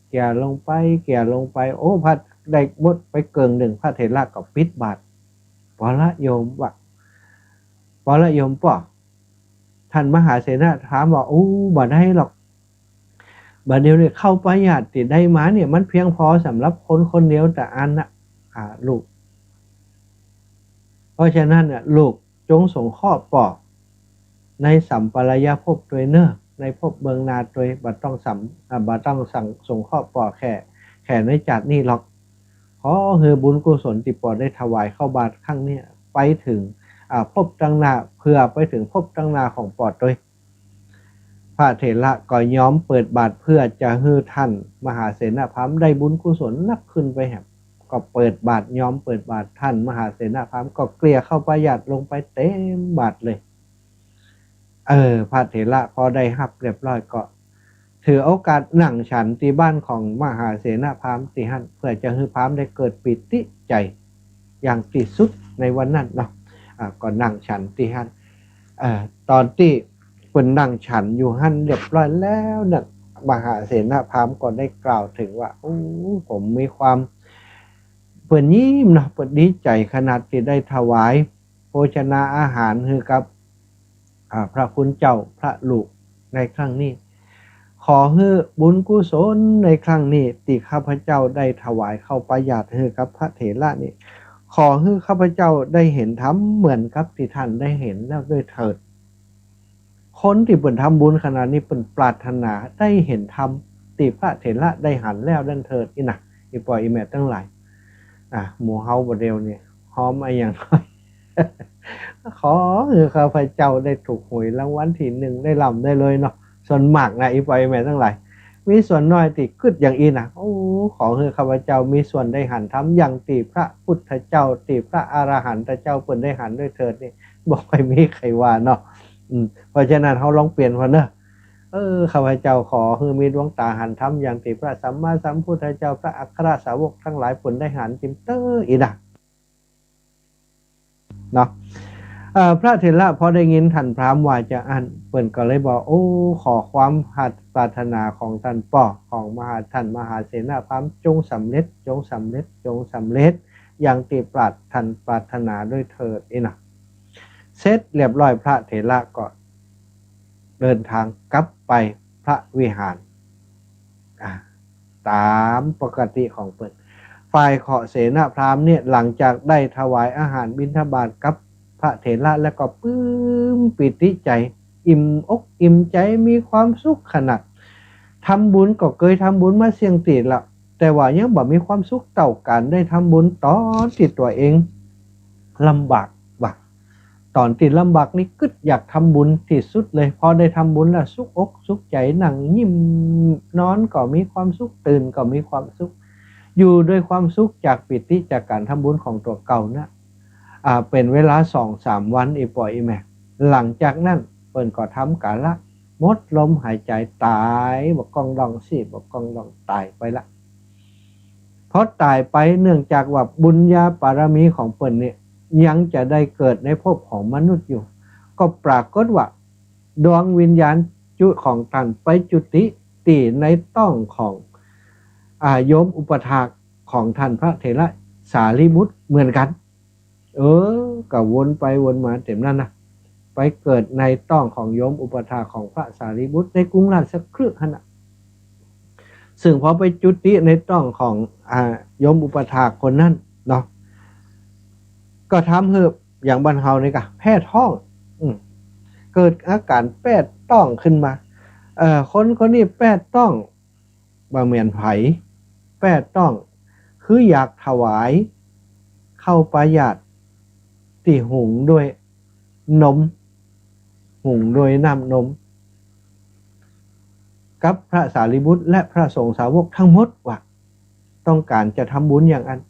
เกลี่ยลงไป เกลี่ยลงไป โอ้ พระได้หมดไปเกิ่งนึ่ง พระเถระก็ปิดบาตร ปอละโยม ว่า ปอละโยมป้อ ท่านมหาเสนพราหมณ์ว่า อู้ บ่ได้หรอก บ่าเดี่ยวนี้ข้าวปายาตรตี้ได้มาเนี่ย มันเพียงพอสำหรับคนคนเดียวเต้าอั้นนะ อ่า ลูก เพราะฉะนั้นน่ะ ลูกจงสงเคราะห์ป้อในสัมปรายภพตวยเน่อ ในภพเบื้องหน้าตวย บ่ต้องสัม อ่า บ่ต้องสั่งสงเคราะห์ป้อแค่ แค่ในจาตินี้หรอก ขอหื้อบุญกุศลตี้ป้อได้ถวายข้าวบาตรครั้งเนี้ย ไปเถิง อ่า ภพตังหน้า เปื้อไปเถิงภพตังหน้าของป้อตวย พระเถระก็ยอมเปิดบาตรเปื้อจะหื้อท่านมหาเสนพราหมณ์ได้บุญกุศลนักขึ้นไปแหม ก็เปิดบาตร ยอมเปิดบาตร ท่านมหาเสนพราหมณ์ก็เกลี่ยข้าวปายาตรลงไปเต็มบาตรเลย เออ พระเถระพอได้ฮับเรียบร้อยก็ถือโอกาสนั่งฉันตี้บ้านของมหาเสนพราหมณ์ตี้หั้น เปื้อจะหื้อพราหมณ์ได้เกิดปีติใจ๋อย่างตี้สุดในวันนั้นเนาะ อ่า ก็นั่งฉันตี้หั้น เอ่อ ต๋อนตี้เปิ้นนั่งฉันอยู่หั้นเรียบร้อยแล้วเนี่ย มหาเสนพราหมณ์ก็ได้กล่าวเถิงว่า โอ้ ผมมีความเปิ้นยิ้มเนาะ เปิ้นดีใจ๋ขนาดตี้ได้ถวายโภชนาอาหารหื้อกับ อ่า พระคุณเจ้าพระลูกในครั้งนี้ ขอหื้อบุญกุศลในครั้งนี้ตี้ข้าพเจ้าได้ถวายข้าวปายาตรหื้อกับพระเถระนี่ ขอหื้อข้าพเจ้าได้เห็นธรรมเหมือนกับตี้ท่านได้เห็นแล้วด้วยเถิด คนตี้เปิ้นทำบุญขนาดนี้ เปิ้นปรารถนาได้เห็นธรรมตี้พระเถระได้หันแล้วดั้นเถิด อี้นะ อี่ป้ออี่แม่ตังหลาย อ่ะ หมู่เฮาบ่าเดี่ยวนี้ ฮ้องอะหยัง ขอหื้อข้าพเจ้าได้ถูกหวยรางวัลตี้นึ่ง ได้ร่ำได้รวยเนาะ ส่วนมากนะ อี่ป้ออี่แม่ตังหลาย มีส่วนน้อยตี้กึ๊ดอย่างอี้นะ โอ้ ขอหื้อข้าพเจ้ามีส่วนได้หันธรรมอย่างตี้พระพุทธเจ้า ตี้พระอรหันตเจ้าเปิ้นได้หันด้วยเถิดนี่ บ่ค่อยมีใผว่าเนาะ อืม เพราะฉะนั้นเฮาลองเปลี่ยนก่อนเนาะ เออ ข้าพเจ้าขอหื้อมีดวงต๋าหันธรรมอย่างตี้พระสัมมาสัมพุทธเจ้า พระอัครสาวกตังหลายเปิ้นได้หันจิ่มเต๊อะ อี้นะ เนาะ เอ่อ พระเถระพอได้ยินท่านพราหมณ์ว่าจาอั้น เปิ้นก็เลยบอก โอ้ ขอความปรารถนาของต้านป้อ ของมหา ต้านมหาเสนพราหมณ์ จงสำเร็จ จงสำเร็จ จงสำเร็จ อย่างตี้ปรารถ ต้านปรารถนาด้วยเถิด อี้นะ เสร็จเรียบร้อย พระเถระก็เดินทางกลับไปพระวิหาร อ่า ต๋ามปกติของเปิ้น ฝ่ายข้อเสนพราหมณ์เนี่ย หลังจากได้ถวายอาหารบิณฑบาตกับพระเถระแล้วก็ปลื้มปีติใจ๋ อิ่มอกอิ่มใจ๋ มีความสุขขนาด ทำบุญก็เกยทำบุญมาเสี้ยงตี้ละ แต่ว่ายังบ่มีความสุขเต้าก๋านได้ทำบุญต๋อนตี้ตั๋วเองลำบาก ว่า ต๋อนตี้ลำบากนี่กึ๊ดอยากทำบุญตี้สุดเลย พอได้ทำบุญแล้วสุขอกสุขใจ๋ นั่งยิ้ม นอนก็มีความสุข ตื่นก็มีความสุข อยู่ด้วยความสุขจากปีติจากก๋านทำบุญของตั๋วเก่านะ อ่า เป๋นเวลาสองสามวัน อี่ป้ออี่แม่ หลังจากนั้นเปิ้นก็ทำก๋านละ หมดลมหายใจ๋ ต๋ายบ่ก้องด้อง ซี้บ่ก้องด้อง ต๋ายไปละ พอต๋ายไป เนื่องจากว่าบุญญาปารมีของเปิ้นเนี่ย ยังจะได้เกิดในภพของมนุษย์อยู่ ก็ปรากฏว่าดวงวิญญาณจุ ของต้านไปจุติตี้ในต๊องของ อ่า โยมอุปัฏฐากของต้านพระเถระสารีบุตรเหมือนกั๋น เออ ก็วนไปวนมาเต็มนั้นนะ ไปเกิดในต๊องของโยมอุปัฏฐากของพระสารีบุตรในกรุงราชคฤห์หั้นนะ ซึ่งพอไปจุติในต๊องของ อ่า โยมอุปัฏฐากคนนั้นเนาะ ก็ทำหื้ออย่างบ้านเฮานี่ก่ะ แพ้ต๊อง อืม เกิดอาก๋ารแพ้ต๊องขึ้นมา เอ่อ คนคนนี้แพ้ต๊อง บ่แม่นใผ แพ้ต๊อง คืออยากถวายข้าวปายาสตี้หุงด้วยนม หุงด้วยน้ำนม กับพระสารีบุตรและพระสงฆ์สาวกทั้งหมดว่า ต้องก๋านจะทำบุญอย่างอั้น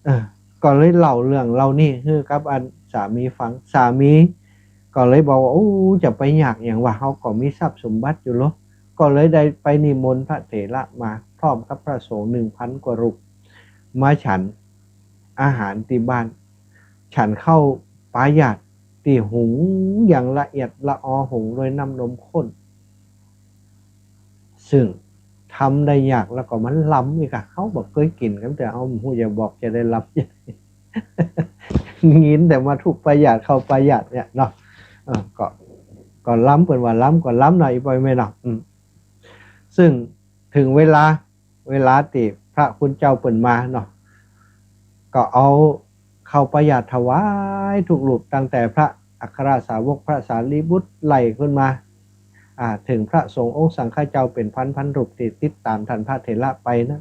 เออ ก็เลยเล่าเรื่องเล่านี้หื้อกับอันสามีฟัง สามีก็เลยบอกว่า โอ้ จะไปยากหยังวะ เฮาก็มีทรัพย์สมบัติอยู่ลอ ก็เลยได้ไปนิมนต์พระเถระมาพร้อมกับพระสงฆ์หนึ่งพันกว่ารูป มาฉันอาหารตี้บ้าน ฉันข้าวปายาสตี้หุงอย่างละเอียดละออ หุงด้วยน้ำนมข้น ซึ่งทำได้ยาก แล้วก็มันลำอีกอะ เฮาบ่เกยกิ๋นกั๋นเตื้อ เฮาบ่ฮู้จะบอกจะได้ลำ ยินแต่มาทุกปายาส ข้าวปายาสเนี่ยเนาะ เออ ก็ ก็ลำ เปิ้นว่าลำก็ลำหน่อย อีป้อแม่เนาะ อืม ซึ่งเถิงเวลา เวลาตี้พระคุณเจ้าเปิ้นมาเนาะ ก็เอาข้าวปายาสถวายทุกรูป ตั้งแต่พระอัครสาวกพระสารีบุตรไล่ขึ้นมา อ่า เถิงพระสงฆ์องค์สังฆเจ้าเป๋นพันๆรูปตี้ติดต๋ามต้านพระเถระไปนะ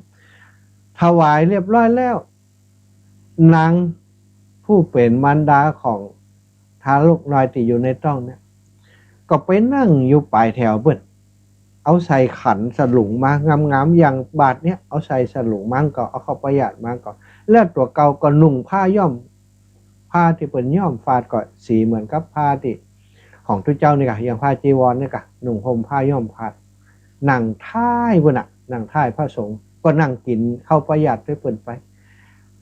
ถวายเรียบร้อยแล้ว นางผู้เป๋นมารดาของทารกน้อยตี้อยู่ในต๊องเนี่ย ก็ไปนั่งอยู่ป๋ายแถวเปิ้น เอาใส่ขันสลุงมางามๆ อย่างบาตรเนี่ย เอาใส่สลุงมาก่อ เอาข้าวปายาสมาก่อ แล้วตั๋วเก่าก็นุ่งผ้าย้อม ผ้าตี้เปิ้นย้อมฟาดก็สีเหมือนกับผ้าตี้ของตุ๊เจ้านี่ก่ะ อย่างผ้าจีวรนี่ก่ะ นุ่งห่มผ้าย้อมฟาด นั่งท้ายเปิ้นน่ะ นั่งท้ายพระสงฆ์ ก็นั่งกิ๋นข้าวปายาสตวยเปิ้นไป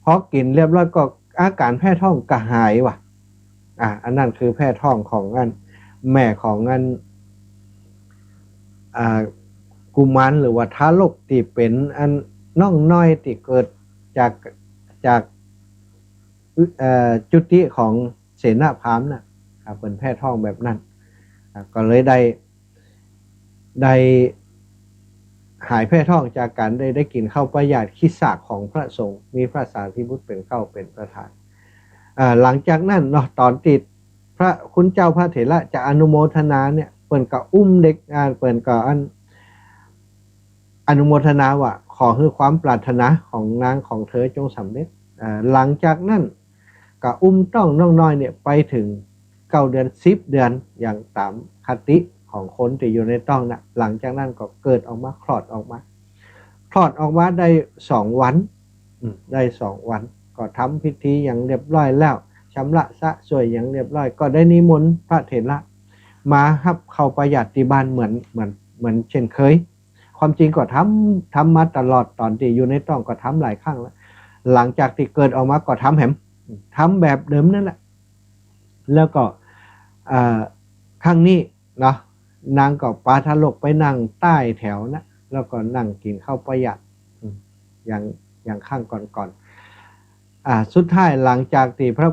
พอกิ๋นเรียบร้อยก็อาก๋ารแพ้ต๊องก็หายวะ อ่า อันนั้นคือแพ้ต๊องของอัน แม่ของอัน อ่า กุมารหรือว่าทารกตี้เป๋นอันน้องน้อยตี้เกิดจาก จาก เอ่อ จุติของเสนพราหมณ์น่ะ อ่า เปิ้นแพ้ต๊องแบบนั้น อ่า ก็เลยได้ ได้หายแพ้ต๊องจากก๋านได้ ได้กิ๋นข้าวปายาสขี้สากของพระสงฆ์ มีพระสารีบุตรเป๋นเก๊าเป๋นประธาน อ่า หลังจากนั้นเนาะ ต๋อนตี้พระคุณเจ้าพระเถระจะอนุโมทนาเนี่ย เปิ้นก็อุ้มเด็ก อ่า เปิ้นก็อัน อนุโมทนาว่า ขอหื้อความปรารถนาของนางของเธอจงสำเร็จ อ่า หลังจากนั้นก็อุ้มต๊องน้องน้อยเนี่ยไปเถิงเก้าเดือน สิบเดือน อย่างต๋ามคติของคนตี้อยู่ในต๊องน่ะ หลังจากนั้นก็เกิดออกมา คลอดออกมา คลอดออกมาได้สองวัน อืม ได้สองวัน ก็ทำพิธีอย่างเรียบร้อยแล้ว ชำระสะส่วยอย่างเรียบร้อย ก็ได้นิมนต์พระเถระมาฮับข้าวปายาสตี้บ้านเหมือน เหมือน เหมือนเช่นเคย ความจริงก็ทำ ทำมาตลอด ต๋อนตี้อยู่ในต๊องก็ทำหลายครั้งแล้ว หลังจากตี้เกิดออกมาก็ทำแหม ทำแบบเดิมนั่นแหละ แล้วก็ เอ่อ ครั้งนี้เนาะ นางก็ปาทารกไปนั่งใต้แถวนะ แล้วก็นั่งกิ๋นข้าวปายาส อืม อย่าง อย่างครั้งก่อนๆ อ่า สุดท้ายหลังจากตี้พระ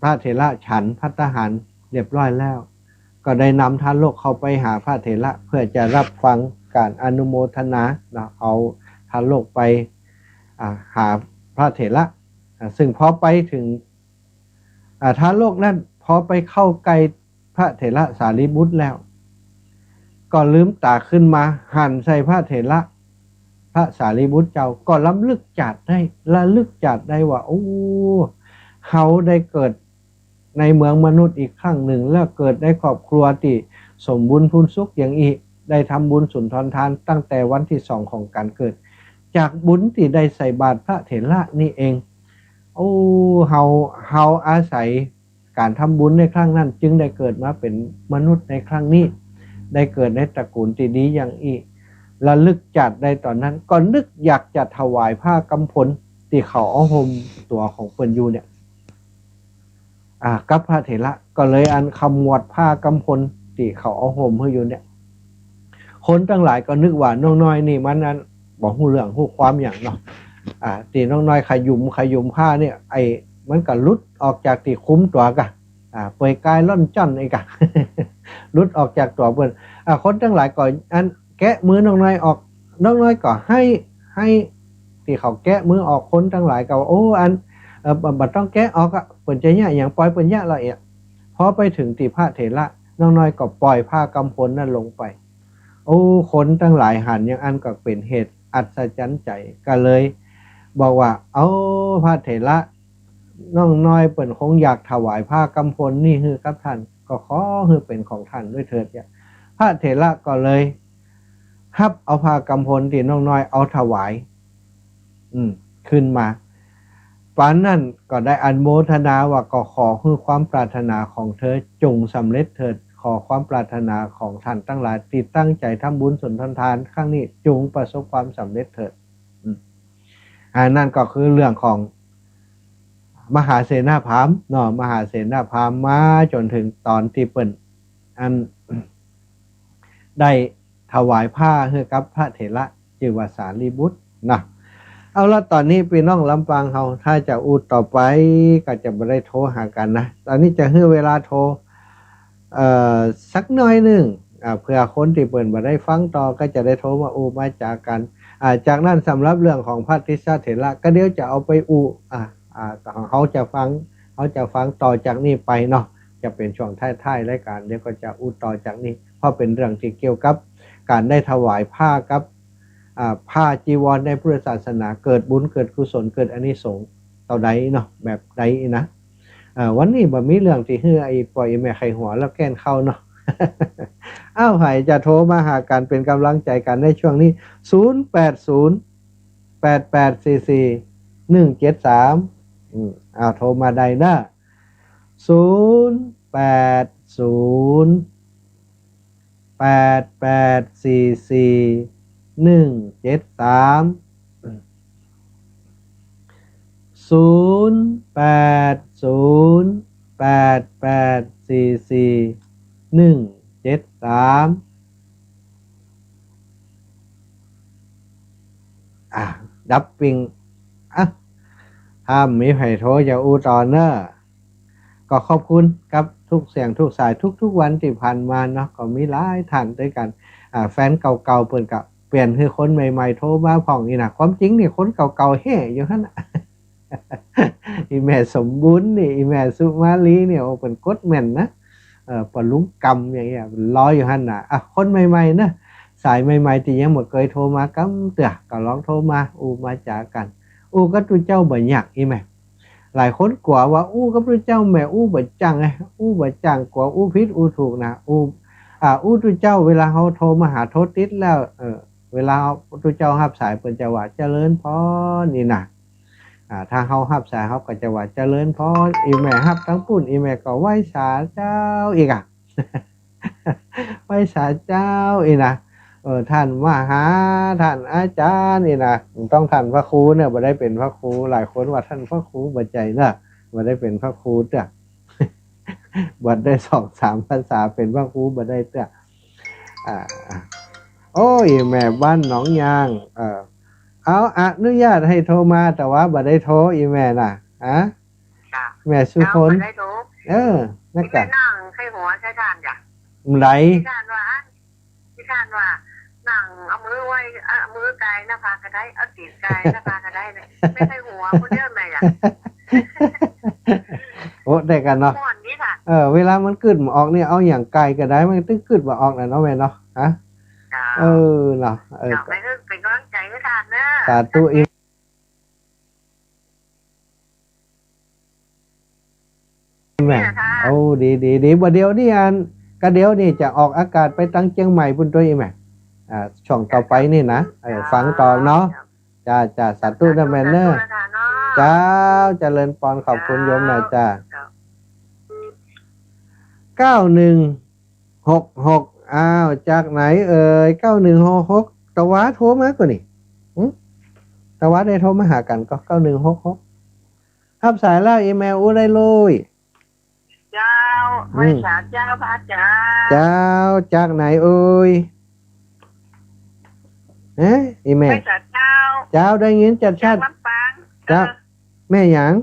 พระเถระฉันภัตตาหารเรียบร้อยแล้ว ก็ได้นำทารกเข้าไปหาพระเถระ เพื่อจะรับฟังการอนุโมทนาเนาะ เอาทารกไป อ่า หาพระเถระ อ่า ซึ่งพอไปเถิง อ่า ทารกนั้นพอไปเข้าใก้พระเถระสารีบุตรแล้ว ก็ลืมต๋าขึ้นมาหันใส่พระเถระ พระสารีบุตรเจ้าก็รำลึกจาติได้ ระลึกจาติได้ว่า โอ้ เฮาได้เกิดในเมืองมนุษย์อีกครั้งนึ่ง แล้วเกิดในครอบครัวตี้สมบูรณ์พูนสุขอย่างอี้ ได้ทำบุญสุนทรทานตั้งแต่วันตี้สองของก๋านเกิด จากบุญตี้ได้ใส่บาตรพระเถระนี่เอง โอ้ เฮา เฮาอาศัยก๋านทำบุญในครั้งนั้น จึงได้เกิดมาเป๋นมนุษย์ในครั้งนี้ ได้เกิดในตระกูลตี้ดีอย่างอี้ ระลึกจาติได้ต๋อนนั้น ก็นึกอยากจะถวายผ้ากำพลตี้เขาเอาห่มตั๋วของเปิ้นอยู่เนี่ย อ่า กับพระเถระ ก็เลยอันขมวดผ้ากำพลตี้เขาเอาห่มหื้ออยู่เนี่ย คนตังหลายก็นึกว่าน้องน้อยนี่มันอันบ่ฮู้เรื่องฮู้ความหยังเนาะ อ่า ตี้น้องน้อยขยุมขยุมผ้าเนี่ย ไอ้มันก็หลุดออกจากตี้คลุมตั๋วก่ะ อ่า เปื่อยกายล่อนจ้อนไอ้ก่ะ หลุดออกจากตั๋วเปิ้น อ่า คนตังหลายก็อันแกะมือน้องน้อยออก น้องน้อยก็ให้ ให้ตี้เขาแกะมือออก คนตังหลายก็ว่า โอ้ อัน เอ่อ บ่ บ่ต้องแกะออกอะ เปิ้นจะเยียะหยัง ปล่อยเปิ้นเยียะละเอียด พอไปเถิงตี้พระเถระ น้องน้อยก็ปล่อยผ้ากำพลนั้นลงไป โอ้ คนตังหลายหันอย่างอั้นก็เป๋นเหตุอัศจรรย์ใจ๋ ก็เลยบอกว่า เอ้า พระเถระ น้องน้อยเปิ้นคงอยากถวายผ้ากำพลนี่หื้อกับท่าน ก็ขอหื้อเป๋นของท่านด้วยเถิด เนี่ย พระเถระก็เลยฮับเอาผ้ากำพลตี้น้องน้อยเอาถวาย อืม ขึ้นมา ปานนั้นก็ได้อนุโมทนาว่า ก็ขอหื้อความปรารถนาของเธอจงสำเร็จเถิด ขอความปรารถนาของท่านตังหลายตี้ตั้งใจ๋ทำบุญสุนทรทานครั้งนี้จงประสบความสำเร็จเถิด อืม อ่า นั่นก็คือเรื่องของมหาเสนาพราหมณ์เนาะ มหาเสนาพราหมณ์มาจ๋นเถิงต๋อนตี้เปิ้นอัน ได้ถวายผ้าหื้อกับพระเถระจื้อว่าสารีบุตรนะ เอาละ ต๋อนนี้ปี้น้องลำปางเฮา ถ้าจะอู้ต่อไปก็จะบ่ได้โทรหากั๋นนะ ต๋อนนี้จะหื้อเวลาโทร เอ่อ สักหน้อยนึ่ง อ่า เปื้อคนตี้เปิ้นบ่ได้ฟังต่อก็จะได้โทรมาอู้มาจ๋ากั๋น อ่า จากนั้นสำหรับเรื่องของพระติสสะเถระก็เดี๋ยวจะเอาไปอู้ อ่า อ่า เฮาจะฟัง เฮาจะฟังต่อจากนี้ไปเนาะ จะเป๋นช่วงท้ายๆ รายก๋าน เดี๋ยวก็จะอู้ต่อจากนี้ เพราะเป๋นเรื่องตี้เกี่ยวกับก๋านได้ถวายผ้ากับ อ่า ผ้าจีวรในพุทธศาสนา เกิดบุญเกิดกุศลเกิดอานิสงส์เต้าใดเนาะ แบบใดนะ เอ่อ วันนี้บ่มีเรื่องตี้หื้อไอ้ป้อไอ้แม่ใค่หัวแล้วแก้นเข้าเนาะ เอ้า ใผจะโทรมาหากั๋นเป๋นก๋ำลังใจ๋กั๋นในช่วงนี้ ศูนย์แปดศูนย์ แปดแปดสี่สี่ หนึ่งเจ็ดสาม อืม เอา โทรมาได้นะ ศูนย์แปดศูนย์ แปดแปดสี่สี่ หนึ่งเจ็ดสาม ศูนย์แปดศูนย์ แปดแปดสี่สี่ หนึ่งเจ็ดสาม อ่ะ ดับปิ้ง อ่ะ ถ้าบ่มีใผโทรจะอู้ต่อเน่อ ก็ขอบคุณกับทุกเสียงทุกสายทุกๆ วันตี้ผ่านมาเนาะ ก็มีหลายท่านด้วยกั๋น อ่า แฟนเก่าๆ เปิ้นก็เปลี่ยนหื้อคนใหม่ๆ โทรมาพ่องอี้นะ ความจริงนี่คนเก่าๆ แฮ่อยู่หั้นน่ะ อี่แม่สมบูรณ์นี่ อี่แม่สุมาลีนี่ โอ้ เปิ้นกดแม่นนะ เอ่อ ป้อลุงกำอย่างเงี้ย รออยู่หั้นน่ะ อ่ะ คนใหม่ๆ นะ สายใหม่ๆ ตี้ยังบ่เกยโทรมากำเตื้อ ก็ลองโทรมา อู้มาจ๋ากั๋น อู้กับตุ๊เจ้าบ่ยาก อี่แม่ หลายคนกั๋วว่าอู้กับตุ๊เจ้าแหมอู้บ่จั่งไง อู้บ่จั่ง กั๋วอู้ผิดอู้ถูกนะ อู้ อ่า อู้ตุ๊เจ้า เวลาเฮาโทรมาหา โทรติดแล้ว เออ เวลาตุ๊เจ้าฮับสาย เปิ้นจะว่า เจริญพร นี่นะ อ่า ถ้าเฮาฮับสาย เฮาก็จะว่า เจริญพร อี่แม่ฮับตังปุ้น อี่แม่ก็ไหว้สาเจ้าอีกอะ ไหว้สาเจ้าอี้นะ เออ ต้านมหา ต้านอาจ๋ารย์อี้นะ ต้องต้านพระครูเน่อ บ่ได้เป๋นพระครู หลายคนว่าต้านพระครู บ่ใจ้เน่อ บ่ได้เป๋นพระครูเตื้อ บวชได้สองสามพรรษาเป๋นพระครูบ่ได้เตื้อ อ่า โอ้ อี่แม่บ้านหนองยาง เออ เอาอนุญาตหื้อโทรมา แต่ว่าบ่ได้โทร อี่แม่น่ะ ฮะ จ้ะ แม่สุคน เจ้า บ่ได้โทร เออ นั่นกะ แม่นั่งใค่หัวใส่ต้านจ้ะ ไหน ตี้ต้านว่า ตี้ต้านว่า นั่งเอามือไว้ เอามือไก่หน้าผากก็ได้ เอาตีนไก่หน้าผากก็ได้เนี่ย แม่ใค่หัวคนเดียวแม่จ้ะ โอ้ ได้กั๋นเนาะ ม่วนดีค่ะ เออ เวลามันกึ๊ดบ่ออกนี่ เอาหยังไก่ก็ได้ มันตึงกึ๊ดบ่ออกน่ะเนาะแม่เนาะ ฮะ เจ้า เออ เนาะ เออ เจ้า แม่เปิ้นเป๋นก๋ำลังใจ๋หื้อต้านเน่อ สาธุ อี่ แม่ โอ้ ดี ดี ดี บ่าเดี่ยวนี้อัน ก็เดี๋ยวนี้จะออกอากาศไปตังเจียงใหม่ปุ้นตวย อี่แม่ อ่า ช่วงต่อไปนี่นะ เออ ฟังต่อเนาะ จ้า จ้า สาธุนะแม่เน่อ สาธุเน่อ เจ้า เจริญปอน ขอบคุณโยมแม่จ้า เจ้า เก้าหนึ่งหกหก อ้าว จากไหนเอ่ย เก้าหนึ่งหกหก ตะวาโทรมาก่อนี่ หึ ตะวาได้โทรมาหากั๋นก่อ เก้าหนึ่งหกหก ฮับสายแล้ว อี่แม่อู้ได้เลย เจ้า อืม ไหว้สาเจ้าพระอาจ๋ารย์ เจ้า จากไหนเอ่ย ฮะ อี่แม่ ไหว้สาเจ้า เจ้า ได้ยินชัดๆ จากลำปาง เจ้า เออ แม่หยัง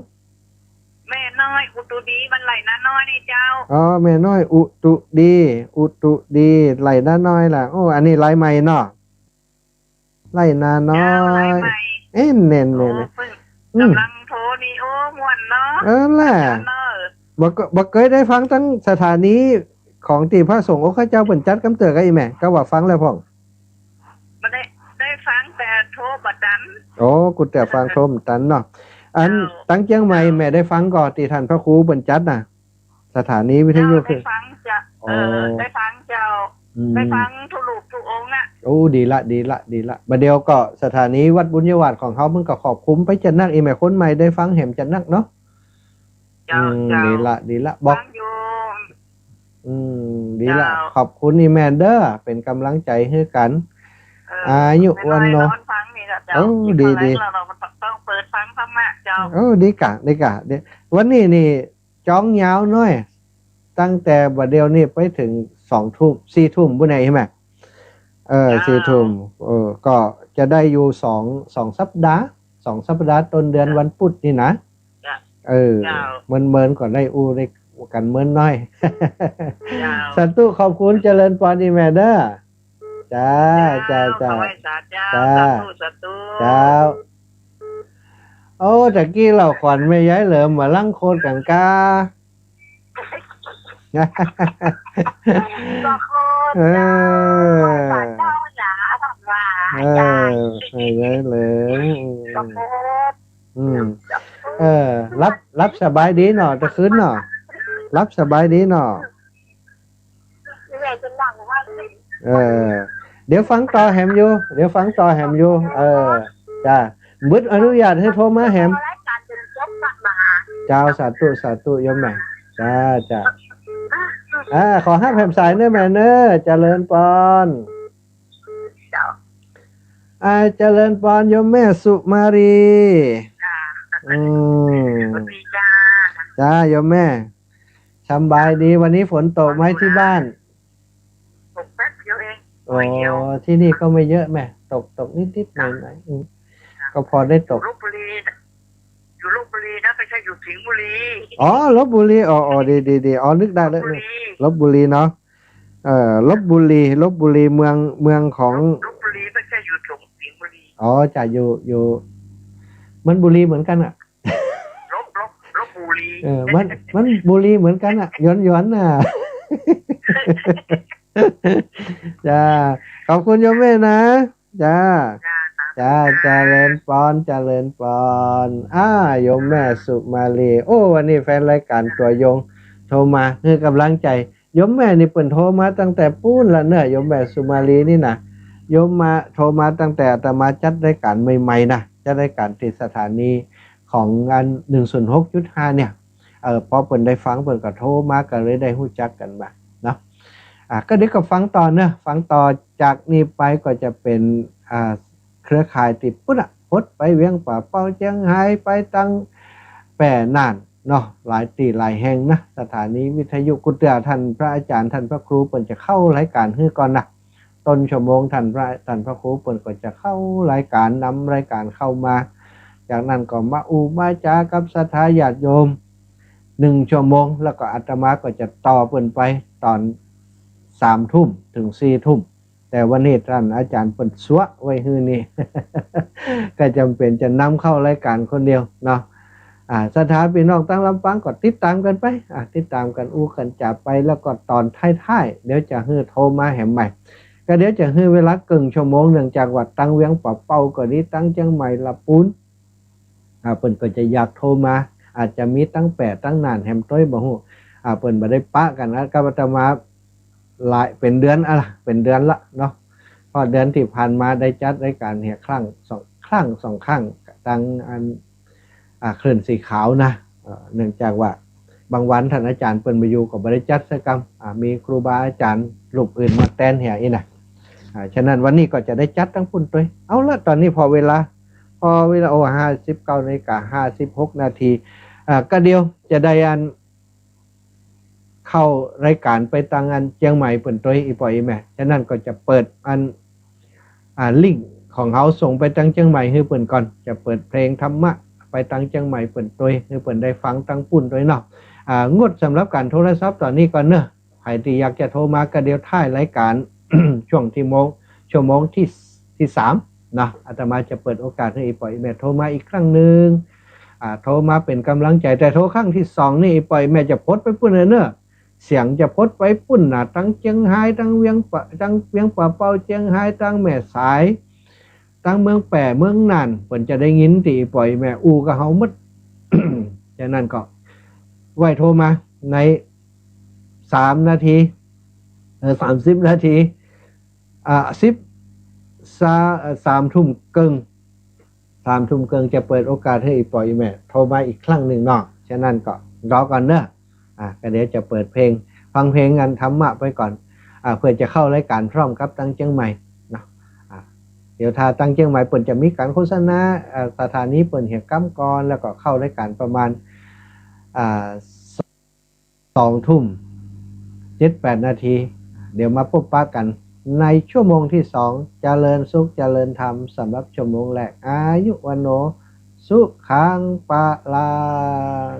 แม่น้อยอุตุดี บ้านไร่นาน้อยนี่เจ้า อ๋อ แม่น้อยอุตุดี อุตุดี ไร่นาน้อยล่ะ โอ้ อันนี้ไร่ใหม่เนาะ ไร่นาน้อย เจ้า ไร่ใหม่ เอ็นเน่น โอ้ เน่น เปิ้น อืม ก่ำลังโทรนี่ โอ้ ม่วนเนาะ เออแหละ อาจ๋ารย์เนาะ บ่เก- บ่เกยได้ฟังตังสถานีของตี้พระสงฆ์องค์ข้าเจ้าเปิ้นจัดกำเตื้อก่อ อี่แม่ กาว่าฟังแล้วพ่อง บ่ได้ ได้ฟังแต่โทรบ่ตัน โอ้ กูแต่ฟังโทรบ่ตันเนาะ อัน เจ้า ตังเจียงใหม่ เจ้า แม่ได้ฟังก่อตี้ต้านพระครูเปิ้นจัดน่ะ สถานีวิทยุ เจ้า คือ ได้ฟังเจ้า อ๋อ เออ ได้ฟังเจ้า อืม ได้ฟังกู้รูปกู้องค์อะ โอ้ ดีละ ดีละ ดีละ บ่าเดี่ยวก่อสถานีวัดบุญญาวาสของเฮามันก็ครอบคลุมไปจะนัก อี่แม่คนใหม่ได้ฟังแหมจะนักเนาะ เจ้า อืม เจ้า ดีละ ดีละ บอก ฟังอยู่ อืม ดีละ เจ้า ขอบคุณอี่แม่เด้อ เป๋นก๋ำลังใจ๋หื้อกั๋น เออ อายุวันโน แม่น้อยนอนฟังนี่ละเจ้า โอ้ ดี ดี แล้วเราก็ต้องเปิดฟังธรรมะเจ้า โอ้ ดีก่ะ ดีก่ะ ดี วันนี้นี่ จ้องยาวหน้อย ตั้งแต่บ่าเดี่ยวนี้ไปเถิงสองทุ่ม สี่ทุ่มปู้นแหละ ใช่ไหม เออ เจ้า สี่ทุ่ม เออ ก็จะได้อยู่สอง สองสัปดาห์ สองสัปดาห์ต้นเดือน เจ้า วันพุธนี่นะ เจ้า เออ เจ้า เมินๆ ก็ได้อู้ได้กั๋นเมินหน้อย เจ้า สาธุ ขอบคุณ เจริญปอน อี่แม่เด้อ จ้า เจ้า เจ้า เจ้า ขอไหว้สาเจ้า เจ้า สาธุ สาธุ เจ้า โอ้ ตะกี้เล่าขวัญแม่ยายเหลิมว่าลังโคตรกั๋นกา ก็โคตร เออ เจ้า สาเจ้าหนา ท่านว่า เออ ยาย แม่ยายเหลิม อืม ก็โคตร อืม เออ หลับ หลับสบายดีเนาะ ตะคืนเนาะ หลับสบายดีเนาะ แม่จะนั่งว่า เออ เดี๋ยวฟังต่อแหมอยู่ เดี๋ยวฟังต่อแหมอยู่ เออ จ้า บ่อนุญาตหื้อโทรมาแหม รายการจนจบ เจ้า สาธุ สาธุ โยมแม่ จ้า จ้า อ่า ขอฮับแหมสายเน้อแม่เน้อ เจริญปอน เจ้า อ่า เจริญปอน โยมแม่สุมาลี จ้า อืม สวัสดีจ้า จ้า โยมแม่ สบายดี วันนี้ฝนตกไหมที่บ้าน ตกแป๊บเดียวเอง อ๋อ หน่อยเดียว ที่นี่ก็ไม่เยอะแม่ ตก ตกนิดๆ หน่อยๆ อืม จ้ะ ก็พอได้ตก อยู่ลพบุรี อยู่ลพบุรีนะ ไม่ใช่อยู่สิงห์บุรี อ๋อ ลพบุรี อ๋อ อ๋อ ดี ดี ดี อ๋อ นึกได้แล้ว ลพบุรี ลพบุรีเนาะ เอ่อ ลพบุรี ลพบุรี เมือง เมืองของ ลพบุรี ไม่ใช่อยู่สิงห์บุรี อ๋อ จ้ะ อยู่ อยู่ มันบุรีเหมือนกันอะ ลพ ลพ ลพบุรี เออ มัน มันบุรีเหมือนกันอะ หยวนๆ น่ะ จ้า ขอบคุณโยมแม่นะ จ้า จ้า จ้า เจริญปอน เจริญปอน อ่า โยมแม่สุมาลี โอ้ วันนี้แฟนรายการตัวยงโทรมาหื้อก๋ำลังใจ๋ โยมแม่นี่เปิ้นโทรมาตั้งแต่ปู๊นละเนาะ โยมแม่สุมาลีนี่นะ โยมมา โทรมาตั้งแต่อาตมาจัดรายการใหม่ๆ นะ จัดรายการตี้สถานีของอัน หนึ่งศูนย์หกจุดห้า เนี่ย เออ พอเปิ้นได้ฟังเปิ้นก็โทรมา ก็เลยได้ฮู้จักกั๋นมาเนาะ อ่า ก็เดี๋ยวก็ฟังต่อเนาะ ฟังต่อจากนี้ไปก็จะเป๋น อ่า เครือข่ายตี้ปู๊นอะ หดไปเวียงป่าเป้า เจียงฮาย ไปตังแป้น่านเนาะ หลายตี้หลายแห่งนะ สถานีวิทยุ กู้เตื้อต้านพระอาจ๋ารย์ ต้านพระครูเปิ้นจะเข้ารายการหื้อก่อนนะ ต้นชั่วโมงต้านพระ ต้านพระครูเปิ้นก็จะเข้ารายการ นำรายการเข้ามา จากนั้นก็มาอู้มาจ๋ากับศรัทธาญาติโยม หนึ่งชั่วโมง แล้วก็อาตมาก็จะต่อเปิ้นไปตอนสามทุ่มเถิงสี่ทุ่ม แต่วันนี้ต้านอาจ๋ารย์เปิ้นซัวะไว้หื้อนี่ ก็จ๋ำเป๋นจะนำเข้ารายการคนเดียวเนาะ อ่า ศรัทธาปี้น้องตังลำปางก็ติดต๋ามกั๋นไป อ่า ติดต๋ามกั๋นอู้กั๋นจ๋าไป แล้วก็ตอนท้ายๆ เดี๋ยวจะหื้อโทรมาแหมใหม่ ก็เดี๋ยวจะหื้อเวลาเกิ่งชั่วโมง เนื่องจากว่าตังเวียงป่าเป้าก็ดี ตังเจียงใหม่ละปูน อ่า เปิ้นก็จะอยากโทรมา อาจจะมีตังแป้ ตังน่านแหมตวยบ่ฮู้ อ่า เปิ้นบ่ได้ปะกั๋นนะ กับอาตมาหลาย เป๋นเดือนอะละ เป๋นเดือนละเนาะ เพราะเดือนตี้ผ่านมาได้จัดรายการเหียครั้งสอง ครั้งสองครั้ง ตังอัน อ่า คลื่นสีขาวนะ เอ่อ เนื่องจากว่า บางวันต้านอาจ๋ารย์เปิ้นบ่อยู่ก็บ่ได้จัดสักกำ อ่า มีครูบาอาจ๋ารย์รูปอื่นมาแตนแหมอี้นะ อ่า ฉะนั้นวันนี้ก็จะได้จัดตังปุ้นตวย เอาละ ต๋อนนี้พอเวลา พอเวลา โอ้ ห้าสิบเก้านาฬิกาห้าสิบหกนาที อ่า ก็เดี๋ยวจะได้อัน เข้ารายก๋านไปตังอันเจียงใหม่เปิ้นตวย อี่ป้ออี่แม่ ฉะนั้นก็จะเปิดอัน อ่า ลิงก์ของเฮาส่งไปตังเจียงใหม่หื้อเปิ้นก่อน จะเปิดเพลงธรรมะไปตังเจียงใหม่เปิ้นตวย หื้อเปิ้นได้ฟังตังปุ้นตวยเนาะ อ่า งดสำหรับก๋านโทรศัพท์ต๋อนนี้ก่อนเนาะ ใผตี้อยากจะโทรมาก็เดี๋ยวท้ายรายก๋าน ช่วงที่โมง ชั่วโมงที่ ที่สามเนาะ อาตมาจะเปิดโอกาสหื้ออี่ป้ออี่แม่โทรมาอีกครั้งนึ่ง อ่า โทรมาเป๋นก๋ำลังใจ๋ แต่โทรครั้งที่สองนี่ อี่ป้ออี่แม่จะพดไปปุ้นเนาะ เสียงจะพดไปปุ้นนะ ตังเจียงฮาย ตังเวียงป่า ตังเวียงป่าเป้า เจียงฮาย ตังแม่สาย ตังเมืองแป้ เมืองน่าน เปิ้นจะได้ยินตี้อี่ป้ออี่แม่อู้กับเฮาหมด ฉะนั้นก็ไหว้โทรมาในสามนาที เออ สามสิบนาที อ่า สิบ สา- เอ่อ สามทุ่มเกิ่ง สามทุ่มเกิ่งจะเปิดโอกาสหื้ออี่ป้ออี่แม่โทรมาอีกครั้งนึ่งเนาะ ฉะนั้นก็รอก่อนเนาะ อ่า ก็เดี๋ยวจะเปิดเพลง ฟังเพลงอันธรรมะไปก่อน อ่า เปื้อจะเข้ารายก๋านพร้อมกับตังเจียงใหม่เนาะ อ่า เดี๋ยวถ้าตังเจียงใหม่เปิ้นจะมีก๋านโฆษณา อ่า สถานีเปิ้นเหียกำก่อน แล้วก็เข้ารายก๋านประมาณ อ่า สองทุ่มเจ็ดแปดนาที เดี๋ยวมาปบปะกั๋นในชั่วโมงที่สอง เจริญสุขเจริญธรรม สำหรับชั่วโมงแรก อายุวัณโณ สุขัง พลัง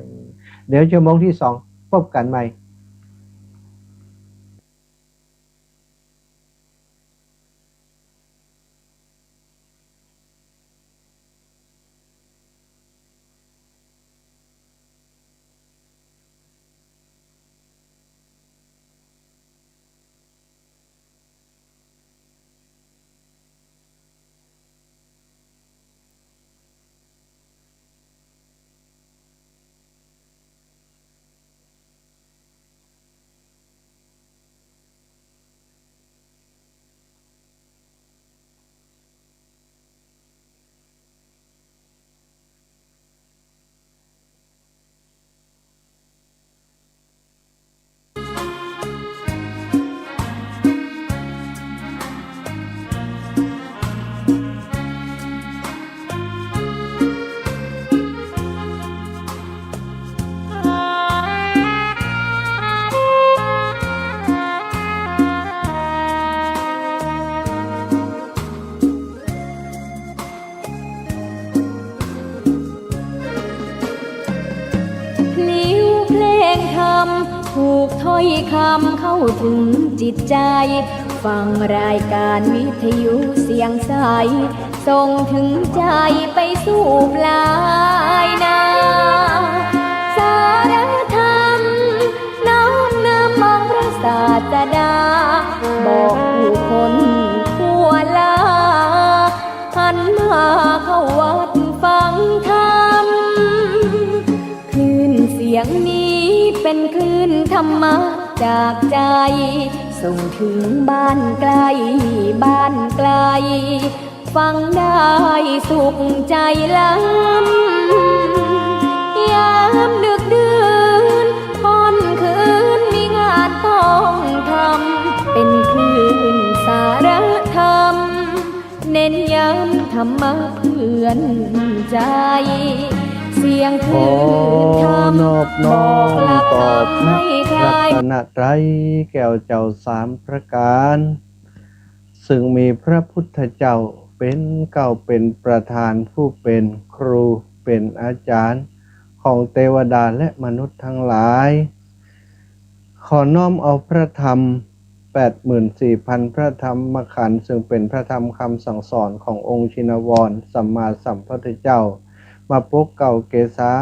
เดี๋ยวชั่วโมงที่สอง ปบกั๋นใหม่ พลิ้วเพลงธรรม ผูกถ้อยคำเข้าถึงจิตใจ ฟังรายการวิทยุเสียงใส ส่งถึงใจไปสู่ปลายนา สารธรรม น้อมนำองค์พระศาสดา บอกผู้คนทั่วลา หันมาเข้าวัดฟังธรรม คลื่นเสียงนี้เป็นคลื่นธรรมะจากใจ ส่งถึงบ้านไกลบ้านไกล ฟังได้สุขใจล้ำ ยามดึกดื่นค่ำคืนมีงานต้องทำ เป็นคลื่นสารธรรม เน้นย้ำธรรมะเตือนใจ เสียงคลื่นธรรม ขอนอบน้อม บอกหลักธรรมให้ใคร ต่อพระรัตนตรัยแก้วเจ้าสามประก๋าน ซึ่งมีพระพุทธเจ้าเป๋นเก๊าเป๋นประธาน ผู้เป๋นครูเป๋นอาจ๋ารย์ของเตวดาและมนุษย์ตังหลาย ขอน้อมเอาพระธรรมแปดหมื่นสี่พันพระธรรมขันธ์ ซึ่งเป๋นพระธรรมกำสั่งสอนขององค์ชินวรสัมมาสัมพุทธเจ้า มาปกเกล้าเกศา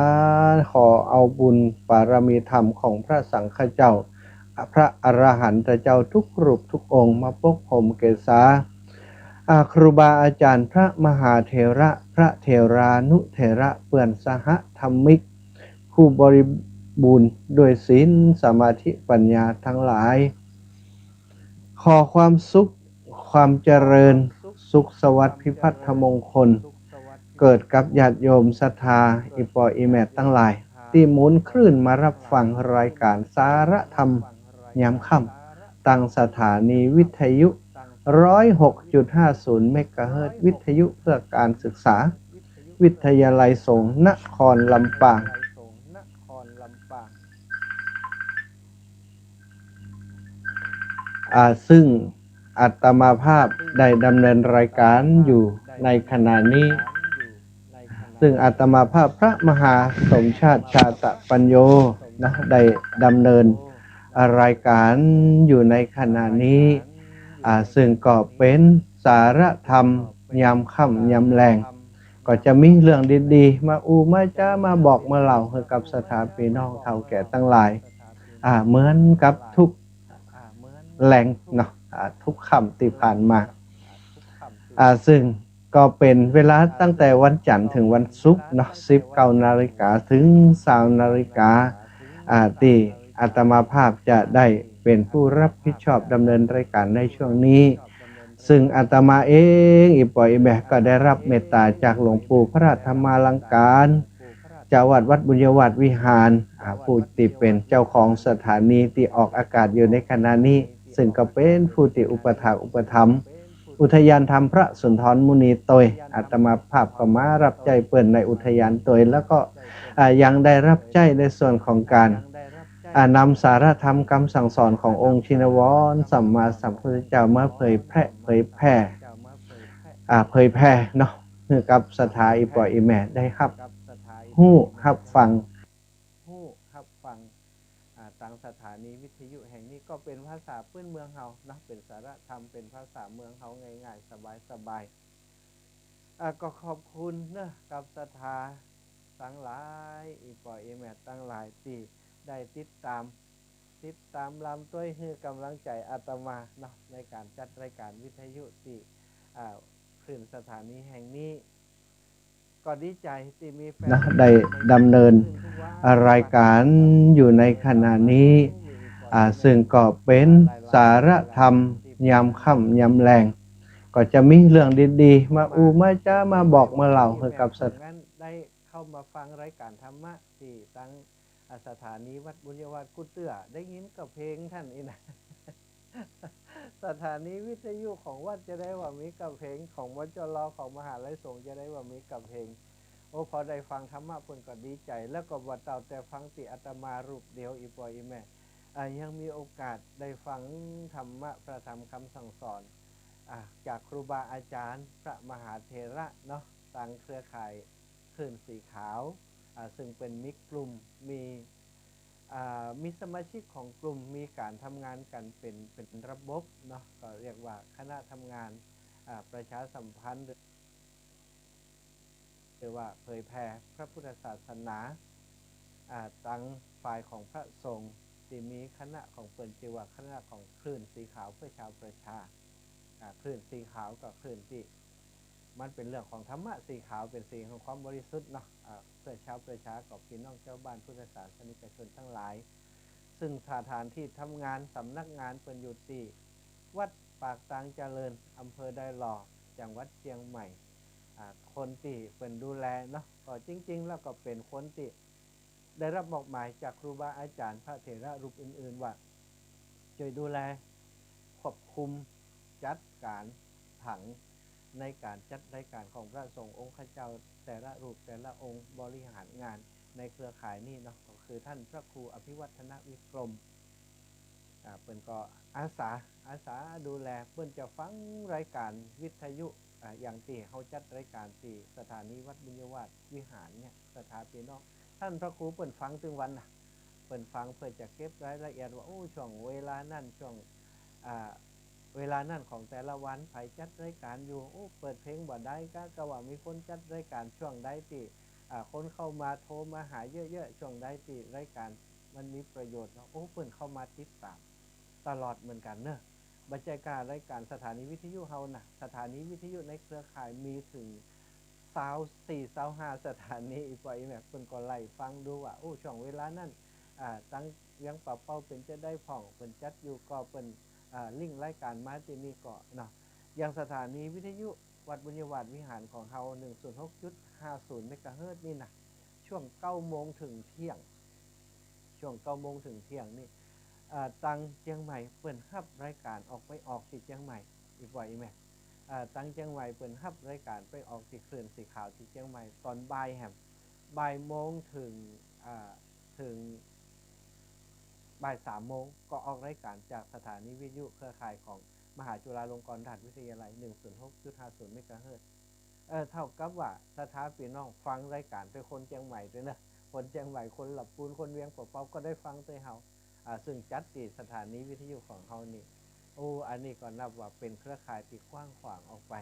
ขอเอาบุญบารมีธรรมของพระสังฆเจ้า พระอรหันตเจ้าทุกรูปทุกองค์มาปกผมเกศา อ่า ครูบาอาจ๋ารย์พระมหาเถระ พระเถรานุเถระ เปื้อนสหธรรมิก ผู้บริบูรณ์ด้วยศีลสมาธิปัญญาตังหลาย ขอความสุข ความเจริญ สุขสวัสดิ์พิพัฒน์มงคล เกิดกับญาติโยมศรัทธา อี่ป้ออี่แม่ตังหลาย ตี้หมุนคลื่นมาฮับฟังรายก๋านสาระธรรมยามค่ำ ตางสถานีวิทยุ ร้อยหกจุดห้าศูนย์ เมกะเฮิรตซ์ วิทยุเพื่อการศึกษา วิทยาลัยสงฆ์นครลำปาง อ่า ซึ่งอาตมาภาพได้ดำเนินรายก๋านอยู่ในขณะนี้ ซึ่งอาตมาภาพพระมหาสมชาติ ชาตะปัญโญ นะ ได้ดำเนินรายก๋านอยู่ในขณะนี้ อ่า ซึ่งก็เป๋นสาระธรรมยามค่ำยามแลง ก็จะมีเรื่องดีๆ มาอู้มาจ๋า มาบอกมาเล่าหื้อกับศรัทธาปี้น้องเฒ่าแก่ตังหลาย อ่า เหมือนกับทุกแลงเนาะ อ่า ทุกค่ำตี้ผ่านมา อ่า ซึ่งก็เป๋นเวลาตั้งแต่วันจันทร์เถิงวันศุกร์เนาะ สิบเก้านาฬิกาเถิงซาวนาฬิกา อ่า ตี้อาตมาภาพจะได้เป๋นผู้ฮับผิดชอบดำเนินรายก๋านในช่วงนี้ ซึ่งอาตมาเอง อี่ป้ออี่แม่ ก็ได้ฮับเมตต๋าจากหลวงปู่พระธรรมาลังก๋าร เจ้าอาวาสวัดบุญญาวาสวิหาร อ่า ผู้ตี้เป๋นเจ้าของสถานีตี้ออกอากาศอยู่ในขณะนี้ ซึ่งก็เป๋นผู้ตี้อุปัฏฐากอุปถัมภ์อุทยานธรรมพระสุนทรมุนีตวย อาตมาภาพก็มาฮับใจ๊เปิ้นในอุทยานตวย แล้วก็ อ่า ยังได้ฮับใจ๊ในส่วนของก๋าน อ่า นำสาระธรรมกำสั่งสอนขององค์ชินวรสัมมาสัมพุทธเจ้ามาเผยแพร่ เผยแพร่ อ่า เผยแพร่เนาะ หื้อกับศรัทธาอี่ป้ออี่แม่ได้ฮับฮู้ฮับฟัง อ่า ตางสถานีวิทยุแห่งนี้ ก็เป๋นภาษาปื้นเมืองเฮาเนาะ เป๋นสาระธรรม เป๋นภาษาเมืองเฮาง่ายๆ สบายๆ อ่า ก็ขอบคุณเนาะ กับศรัทธาตังหลาย อี่ป้ออี่แม่ตังหลายตี้ได้ติดต๋าม ติดต๋ามลำตวยหื้อก๋ำลังใจ๋อาตมาเนาะ ในก๋านจัดรายก๋านวิทยุตี้ อ่า คลื่นสถานีแห่งนี้ ก็ดีใจ๋ตี้มีแฟน นะ ได้ดำเนินรายก๋านอยู่ในขณะนี้ อ่า ซึ่งก็เป๋นสาระธรรมยามค่ำยามแลง ก็จะมีเรื่องดีๆ มาอู้มาจ๋า มาบอกมาเล่าหื้อกับศรัทธา ได้เข้ามาฟังรายก๋านธรรมะตี้ตาง อ่า สถานีวัดบุญญาวาสกู้เตื้อ ได้ยินก้าเพลงต้านอี้นะ สถานีวิทยุของวัดจะได้ว่ามีก้าเพลง ของ มจล ของมหาลัยสงฆ์จะได้ว่ามีก้าเพลง โอ้ พอได้ฟังธรรมะเปิ้นก็ดีใจ๋ แล้วก็บ่าเต้าแต่ฟังตี้อาตมารูปเดียว อี่ป้ออี่แม่ อ่า ยังมีโอกาสได้ฟังธรรมะ พระธรรมกำสั่งสอน อ่า จากครูบาอาจ๋ารย์พระมหาเถระเนาะ ตางเครือข่ายคลื่นสีขาว อ่า ซึ่งเปิ้นมีกลุ่ม มี อ่า มีสมาชิกของกลุ่ม มีก๋านทำงานกั๋นเป๋น เป๋นระบบเนาะ ก็เรียกว่าคณะทำงาน อ่า ประชาสัมพันธ์ หรือว่าเผยแพร่พระพุทธศาสนา อ่า ตางฝ่ายของพระสงฆ์ ตี้มีคณะของเปิ้นจื้อว่าคณะของคลื่นสีขาวเพื่อชาวประชา อ่า คลื่นสีขาวก็คลื่นตี้ มันเป๋นเรื่องของธรรมะ สีขาวเป๋นสีของความบริสุทธิ์เนาะ อ่า เพื่อชาวประชา ก็ปี้น้องจาวบ้านพุทธศาสนิกชนตังหลาย ซึ่งสถานตี้ทำงาน สำนักงานเปิ้นอยู่ตี้วัดปากตางเจริญ อำเภอดอยหล่อ จังหวัดเจียงใหม่ อ่า คนตี้เปิ้นดูแลเนาะ ก็จริงๆ แล้วก็เป๋นคนตี้ ได้ฮับมอบหมายจากครูบาอาจ๋ารย์พระเถระรูปอื่นๆ ว่า จ้วยดูแลควบคุมจัดก๋านผังในก๋านจัดรายก๋านของพระสงฆ์องค์ข้าเจ้าแต่ละรูปแต่ละองค์บริหารงานในเครือข่ายนี้เนาะ ก็คือท่านพระครูอภิวัฒนวิกรม อ่า เปิ้นก็อาสา อาสาดูแล เปิ้นจะฟังรายก๋านวิทยุ อ่า อย่างตี้เฮาจัดรายก๋านตี้สถานีวัดบุญญาวาสวิหารเนี่ย ศรัทธาปี้น้อง ต้านพระครูเปิ้นฟังตึงวันนะ เปิ้นฟังเพื่อจะเก็บรายละเอียดว่า โอ้ ช่วงเวลานั้น ช่วง อ่า เวลานั้นของแต่ละวัน ใผจัดรายก๋านอยู่ โอ้ เปิดเพลงบ่ได้กา กาว่ามีคนจัดรายก๋าน ช่วงใดตี้ อ่า คนเข้ามาโทรมาหาเยอะๆ ช่วงใดตี้รายก๋านมันมีประโยชน์เนาะ โอ้ เปิ้นเข้ามาติดต๋ามตลอดเหมือนกั๋นเนาะ บ่ใจ้ก้ารายก๋านสถานีวิทยุเฮานะ สถานีวิทยุในเครือข่ายมีเถิงซาวสี่ ซาวห้าสถานี อี่ป้ออี่แม่ เปิ้นก็ไล่ฟังดูว่า โอ้ ช่วงเวลานั้น อ่า ตางเวียงป่าเป้าเป๋นจาใดพ่อง เปิ้นจัดอยู่ก่อ เปิ้น อ่า ลิงก์รายก๋านมาตี้นี่ก่อเนาะ อย่างสถานีวิทยุวัดบุญญาวาสวิหารของเฮา หนึ่งศูนย์หกจุดห้าศูนย์ เมกะเฮิรตซ์นี่นะ ช่วงเก้าโมงเถิงเที่ยง ช่วงเก้าโมงเถิงเที่ยงนี่ อ่า ตังเจียงใหม่เปิ้นฮับรายก๋านออกไปออกตี้เจียงใหม่ อี่ป้ออี่แม่ อ่า ตังเจียงใหม่เปิ้นฮับรายก๋านไปออกตี้คลื่นสีขาวตี้เจียงใหม่ ต๋อนบ่ายแหม บ่ายโมงเถิง อ่า เถิงบ่ายสามโมง ก็ออกรายก๋านจากสถานีวิทยุเครือข่ายของมหาจุฬาลงกรณราชวิทยาลัย หนึ่งศูนย์หกจุดห้าศูนย์เมกะเฮิรตซ์ เอ่อ เต้ากับว่าศรัทธาปี้น้องฟังรายก๋านโดยคนเจียงใหม่โตยเนาะ คนเจียงใหม่ คนลำปูน คนเวียงป่าเป้าก็ได้ฟังโตยเฮา อ่า ซึ่งจัดตี้สถานีวิทยุของเฮานี่ โอ้ อันนี้ก็นับว่าเป๋นเครือข่ายตี้กว้างขวางออกไป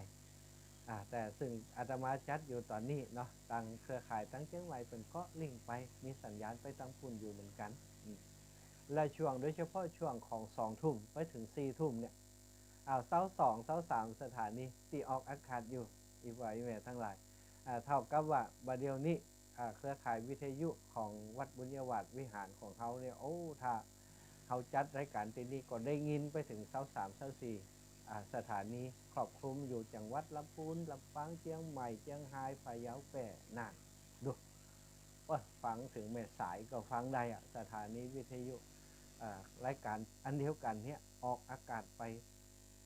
อ่า แต่ซึ่งอาตมาจัดอยู่ต๋อนนี้เนาะ ตังเครือข่ายตังเจียงใหม่เปิ้นก็ลิงก์ไป มีสัญญาณไปตังปู้นอยู่เหมือนกั๋น อืม และช่วง โดยเฉพาะช่วงของสองทุ่มไปเถิงสี่ทุ่มเนี่ย อ่า ซาวสอง ซาวสามสถานีตี้ออกอากาศอยู่ อี่ป้ออี่แม่ตังหลาย อ่า เต้ากับว่าบ่าเดี่ยวนี้ อ่า เครือข่ายวิทยุของวัดบุญญาวาสวิหารของเฮาเนี่ย โอ้ ถ้าเฮาจัดรายก๋านตี้นี่ก็ได้ยินไปเถิงซาวสาม ซาวสี่ อ่า สถานี ครอบคลุมอยู่จังหวัดลำปูน ลำปาง เจียงใหม่ เจียงฮาย พะเยา แป้ น่าน ดู โอ้ย ฟังเถิงแม่สายก็ฟังได้อะ สถานีวิทยุ อ่า รายก๋านอันเดียวกั๋นเนี่ยออกอากาศไป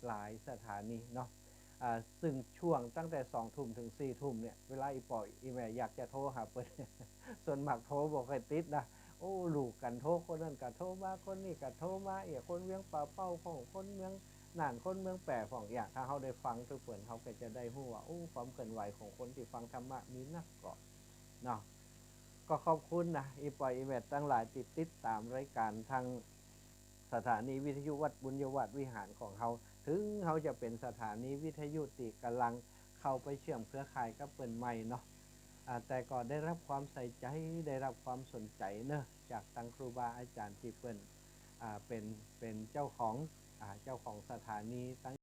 หลายสถานีเนาะ อ่า ซึ่งช่วงตั้งแต่สองทุ่มเถิงสี่ทุ่มเนี่ย เวลาอี่ป้ออี่แม่อยากจะโทรหาเปิ้น ส่วนมากโทรบ่ค่อยติดนะ โอ้ ลู่กั๋นโทร คนนั้นก็โทรมา คนนี้ก็โทรมา เอี่ย คนเวียงป่าเป้าพ่อง คนเมืองน่าน คนเมืองแป้พ่อง อย่าง ถ้าเฮาได้ฟังโตยเปิ้น เฮาก็จะได้ฮู้ว่า โอ้ ความเคลื่อนไหวของคนตี้ฟังธรรมะมีนักก็ เนาะ ก็ขอบคุณนะ อี่ป้ออี่แม่ตังหลายตี้ติดต๋ามรายก๋านตางสถานีวิทยุวัดบุญญาวาสวิหารของเฮา เถิงเฮาจะเป๋นสถานีวิทยุตี้ก่ำลังเข้าไปเชื่อมเครือข่ายกับเปิ้นใหม่เนาะ อ่า แต่ก็ได้รับความใส่ใจ๋ ได้รับความสนใจ๋เนาะ จากตางครูบาอาจ๋ารย์ตี้เปิ้น อ่า เป๋น เป๋นเจ้าของ อ่า เจ้าของสถานีตัง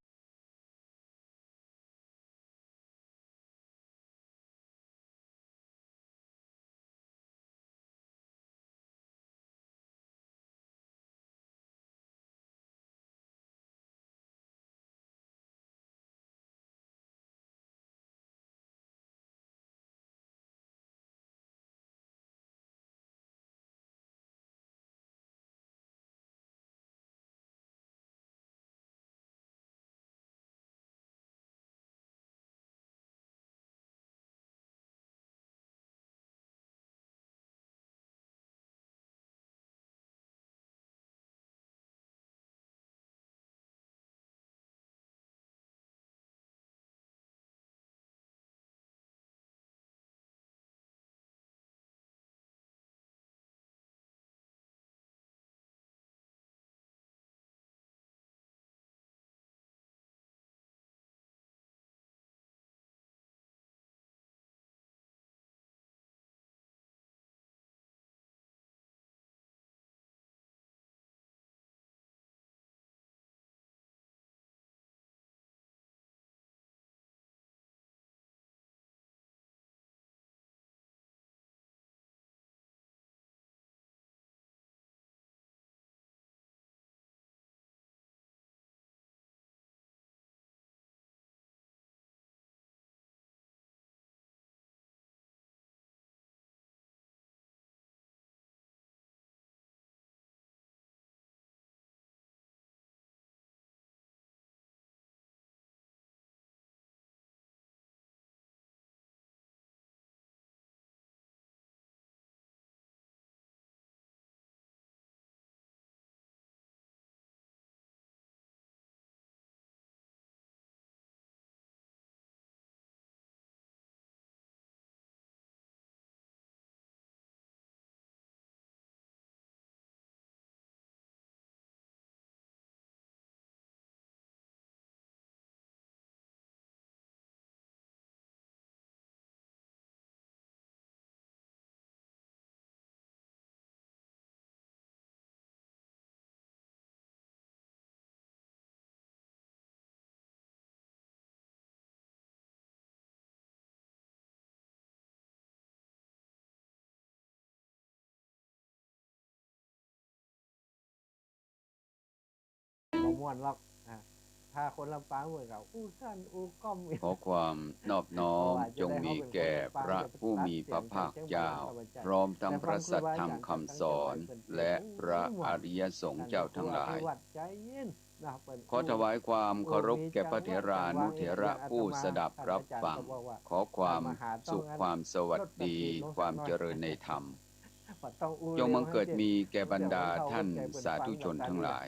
บ่ม่วนหรอก อ่ะ ถ้าคนลำปางเหมือนกับอู้ซั่นอู้ก้อม ขอความนอบน้อมจงมีแก่พระผู้มีพระภาคเจ้า พร้อมทั้งพระสัทธรรมคำสอน และพระอริยสงฆ์เจ้าทั้งหลาย ขอถวายความเคารพแก่พระเถรานุเถระผู้สดับรับฟัง ขอความสุขความสวัสดี ความเจริญในธรรม จงบังเกิดมีแก่บรรดาท่านสาธุชนทั้งหลาย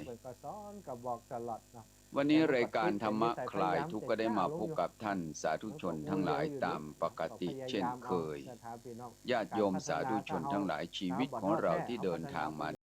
วันนี้รายการธรรมะคลายทุกข์ก็ได้มาพบกับท่านสาธุชนทั้งหลายตามปกติเช่นเคย ญาติโยมสาธุชนทั้งหลาย ชีวิตของเราที่เดินทางมา